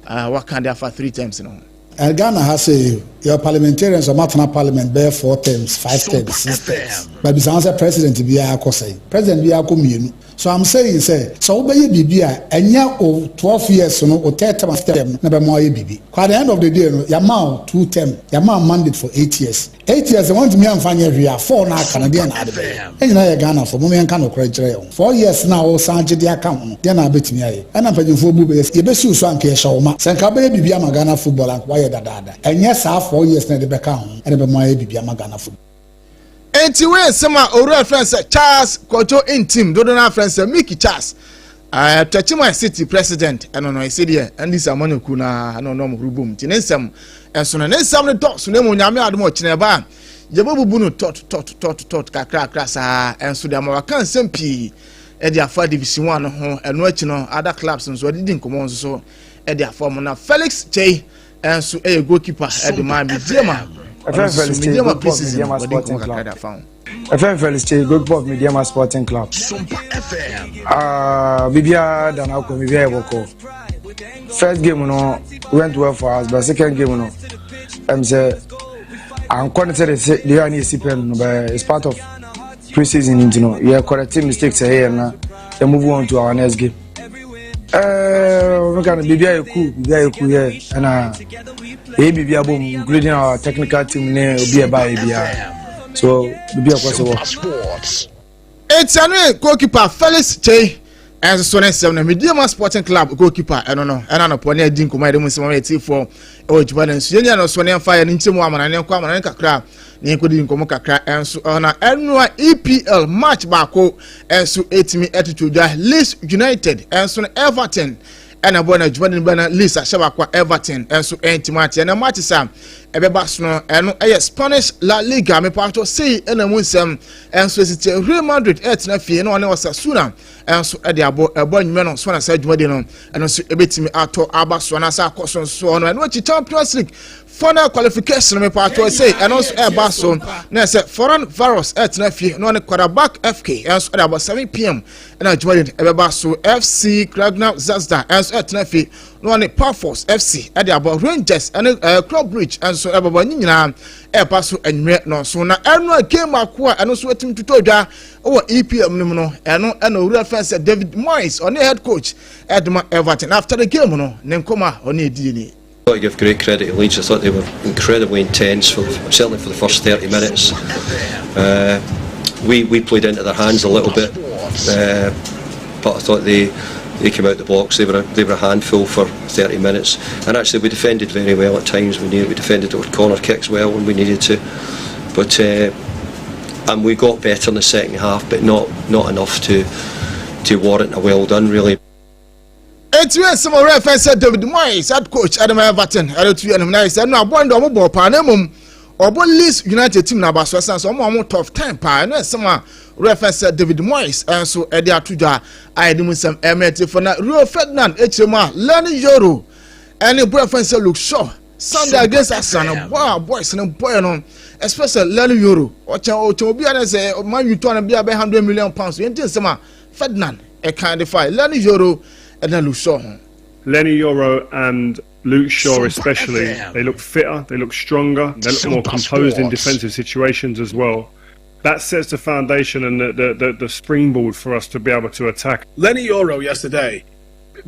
a waka de afa three times no ho. Ghana ha sei, yɛwɔ parliamentarians a wɔatena parliament bɛyɛ four terms, five terms, six terms. But bisa ho sɛ president biara kɔ sɛn? President biara kɔ mmienu. So I'm saying sɛ, sɛ wobɛyɛ biribi a, ɛnyɛ wo 12 years no, wo third term term no na ɛbɛma woayɛ biribi. Kɔ at the end of the day no, yɛama wo two term, yɛama wo mandate for 8 years. 8 years no, woantumi amfa nyɛ hwee a, four no aka no, deɛn na wode bɛyɛ? Yɛn nyinaa yɛ Ghanafoɔ, mom yɛnka nokorɛ nkyerɛ yɛn ho. 4 years no a wosan gye de aka ho no, deɛn na wobɛtumi ayɛ? Ɛna mpanyinfoɔ bu bɛ, yɛbɛsi wo so anka yɛhyɛ wo ma. Sɛ anka wobɛyɛ biribi ama Ghana football anka woayɛ dadaada. Ɛnyɛ saa 4 years no a yɛde bɛka ho no na ɛbɛma woayɛ biribi ama Ghana football. Enti wei yɛ nsɛm a owura a yɛfrɛ no sɛ Charles Kwadwo Ntim, dodoɔ no ara frɛ no sɛ Mickey Charles, uh, Techiman City president, ɛno no ɛsɛ deɛ NDC amanyɔkuo no ara na ɔno ɔmo horo bom nti ne nsɛm ɛnso no ne nsɛm no dɔɔso na emu Nyame adom ɔkyena ɛba a yɛbɛbubu no tɔt tɔt tɔt tɔt kakrakra saa ɛnso deɛ ama waka nsɛm pii ɛde afa Division One no ho. Ɛno akyi no other clubs nso ɛde di nkɔmɔ nso so ɛde afa ɔmo. Na Felix Kyei ɛnso ɛyɛ goalkeeper ɛde ma Medeama, ɔno nso Medeama pre-season wɔde nkɔmɔ kakra de afa ho. Ɛfɛn Felix Kyei, goalkeeper of Medeama Sporting Club. Ah, biribiara da n'akɔ, biribiara yɛ bɔkɔ. First game no went well for us, but second game no, ɛm sɛ ankɔ ne sɛ de sɛ deɛ a ne yɛsi pɛn no, but it's part of pre-season nti no yɛ correct mistakes ɛyɛ na yɛ move on to our next game. Ɛɛ, meka no biribiara yɛ cool, biribiara yɛ cool yɛ ɛna yɛyɛ biribiara bom, including our technical team ne obi a ɛbaeɛ biara. So biribi a ɛkɔ so wɔ. Eti ɛno yɛ goalkeeper Felix Kyei ɛnso so ne nsɛm no. Medeama Sporting Club goalkeeper ɛno no ɛna anɔpɔ ne adi nkɔmɔ a yɛde mu nsɛm ama atiefoɔ ɛwɔ adwuma no nso. Yɛn nyɛ no so ne yɛmfa yɛn nkyɛn mu amana ne nkɔ amana ne kakra ne yɛnkɔdi nkɔmɔ kakra ɛnso ɛhɔ. Na ɛno a EPL match baako ɛnso ɛtumi ɛtoto dwa, Leeds United ɛnso no Everton ɛna bɔ na dwumadi no bɛ na Leeds ahyɛ baako a Everton nso ɛntumi ate. Ɛna matches a ɛbɛba so no ɛno ɛyɛ Spanish La Liga mepatɔ sei ɛna mu nsɛm ɛnso esi te. Real Madrid ɛtena fie na ɔne Osasuna ɛnso ɛde abɔ ɛbɔ anwumɛ no so na saa dwumadi no ɛno nso ɛbɛtumi atɔ aba so anaasɛ akɔ so nso no. Ɛno akyi Champions League final qualification mepatɔ sei ɛno nso ɛba so na ɛsɛ Ferencvaros ɛtena fie na ɔne Qarabag FK ɛnso ɛde abɔ 7 pm ɛna dwumadi no ɛbɛba so. FC Crvena Zvezda ɛnso ɛtena fie na ɔne Pafos FC ɛde abɔ. Rangers ɛne Club Brugge ɛnso ɛbɛbɔ ne nyinaa ɛba so anwummerɛ nɔnso. Na ɛno a game baako a ɛno nso atumi tutɔ dwa wɔ EPL no mu no ɛno ɛna owura fɛn sɛ David Moyes, ɔne head coach ɛde Everton, after the game no ne nkɔmɔ a ɔne edi nie. Got to give great credit to Leeds. I thought they were incredibly intense, certainly for the first 30 minutes. We played into their hands a little bit, but I thought they came out the blocks. They were a handful for 30 minutes, and actually we defended very well at times. We defended our corner kicks well when we needed to, but and we got better in the second half, but not enough to warrant a well done really. Eti nsɛm ɔwura fɛn sɛ David Moyes, head coach ɛde ma Everton, ɛde tu ɛnum na sɛ ɛno abɔ ndɛ ɔmo bɔ paa na mmom ɔbɔ Leeds United team na abaso ɛsan so ɔmo ɔmo tough time paa. Ɛno nsɛm a ɔwura fɛn sɛ David Moyes ɛnso ɛde ato dwa a yɛde mu nsɛm ɛmɛ ti fo. Na Rio Ferdinand ekyir mu a Leny Yoro ɛne bɔ fɛn sɛ Luke Shaw Sunday against Arsenal no bɔ a boys no bɔɛ no, especially Leny Yoro, ɔkyɛn ɔkyɛn obi a ne sɛ Man U tɔ no bi a bɛ £100 million. Yɛn ti nsɛm a Ferdinand ɛkan de fa Leny Yoro ɛna Luke Shaw ho. Leny Yoro and Luke Shaw especially, they look fitter, they look stronger, they look more composed in defensive situations as well. That sets the foundation and the springboard for us to be able to attack. Leny Yoro yesterday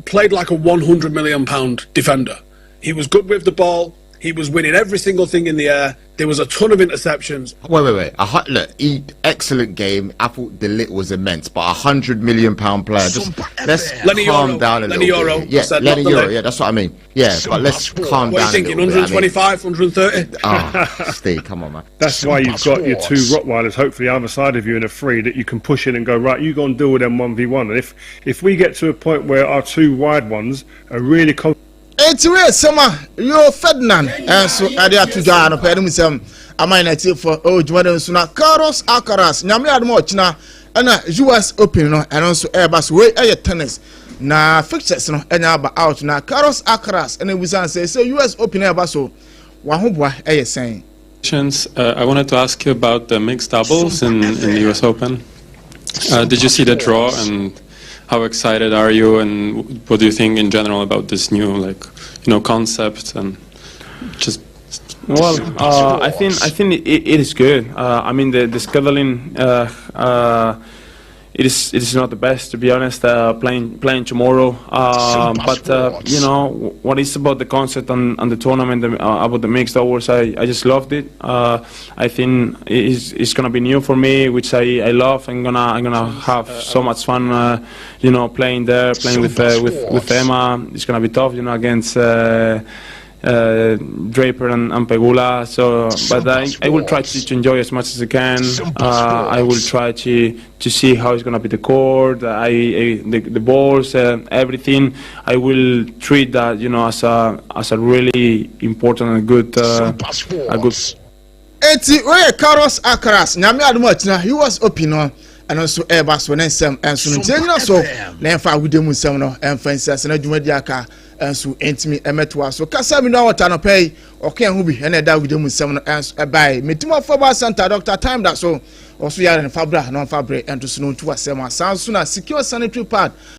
played like a £100 million defender. He was good with the ball. He was winning every single thing in the air. There was a ton of interceptions. Wait, wait, wait. Look, he, excellent game. I thought De Ligt was immense, but £100 million player. Just let's Leny calm Yoro, down a Leny little Yoro, bit. Yeah, I said, Leny not De Yoro. Ligt. Yeah, that's what I mean. Yeah, but let's calm What are down you thinking? a little bit. I mean, 125, 130? Ah, Steve, come on, man. That's why you've got your two Rottweilers, hopefully either side of you in a three, that you can push in and go, right, you go and deal with them 1v1. And if we get to a point where our two wide ones are really Eti Eti wei asɛm a Rio Ferdinand nso ɛde ato dwa anɔpa ɛde mu sɛm ama yɛn atiefoɔ ɛwɔ dwuma no nso na Carlos Alcaraz nyame adom a ɔkyena ɛna US Open no ɛno nso ɛreba so wei ɛyɛ tennis na fixtures no ɛnya aba out na Carlos Alcaraz ɛna ebusa sɛ sɛ US Open ɛreba so wahoboa ɛyɛ sɛn. I wanted to ask you about the mixed doubles in the US Open. Did you see the draw and how excited are you and what do you think in general about this new like concept and just Well, I think it is good. I mean, the scheduling it is not the best, to be honest. Playing tomorrow, but what is about the concept and the tournament about the mixed doubles, I just loved it. I think it's gonna be new for me, which I love. I'm gonna have so much fun playing there, playing with Emma. It's gonna be tough against Draper and Pegula. So, but I will try to enjoy as much as I can. I will try to see how it's gonna be the court, I the balls, everything. I will treat that as a really important and good a good. Eti oyɛ Carlos Alcaraz nyame adom akyina US Open no ɛno nso ɛreba so ne nsɛm ɛnso no nti ɛnyina so na ɛmfa agudie mu nsɛm no ɛmfa nsiase na dwumadi aka ɛnso ɛntumi ɛmɛtoa so kasa mi no a wɔta no pɛ yi ɔka ɛho bi ɛna ɛda agudie mu nsɛm no ɛnso ɛbae metumafo ba center Dr Time da so ɔso yare ne fa bra na ɔmfa brɛ ɛnto so no ntu asɛm asan so na secure sanitary pad.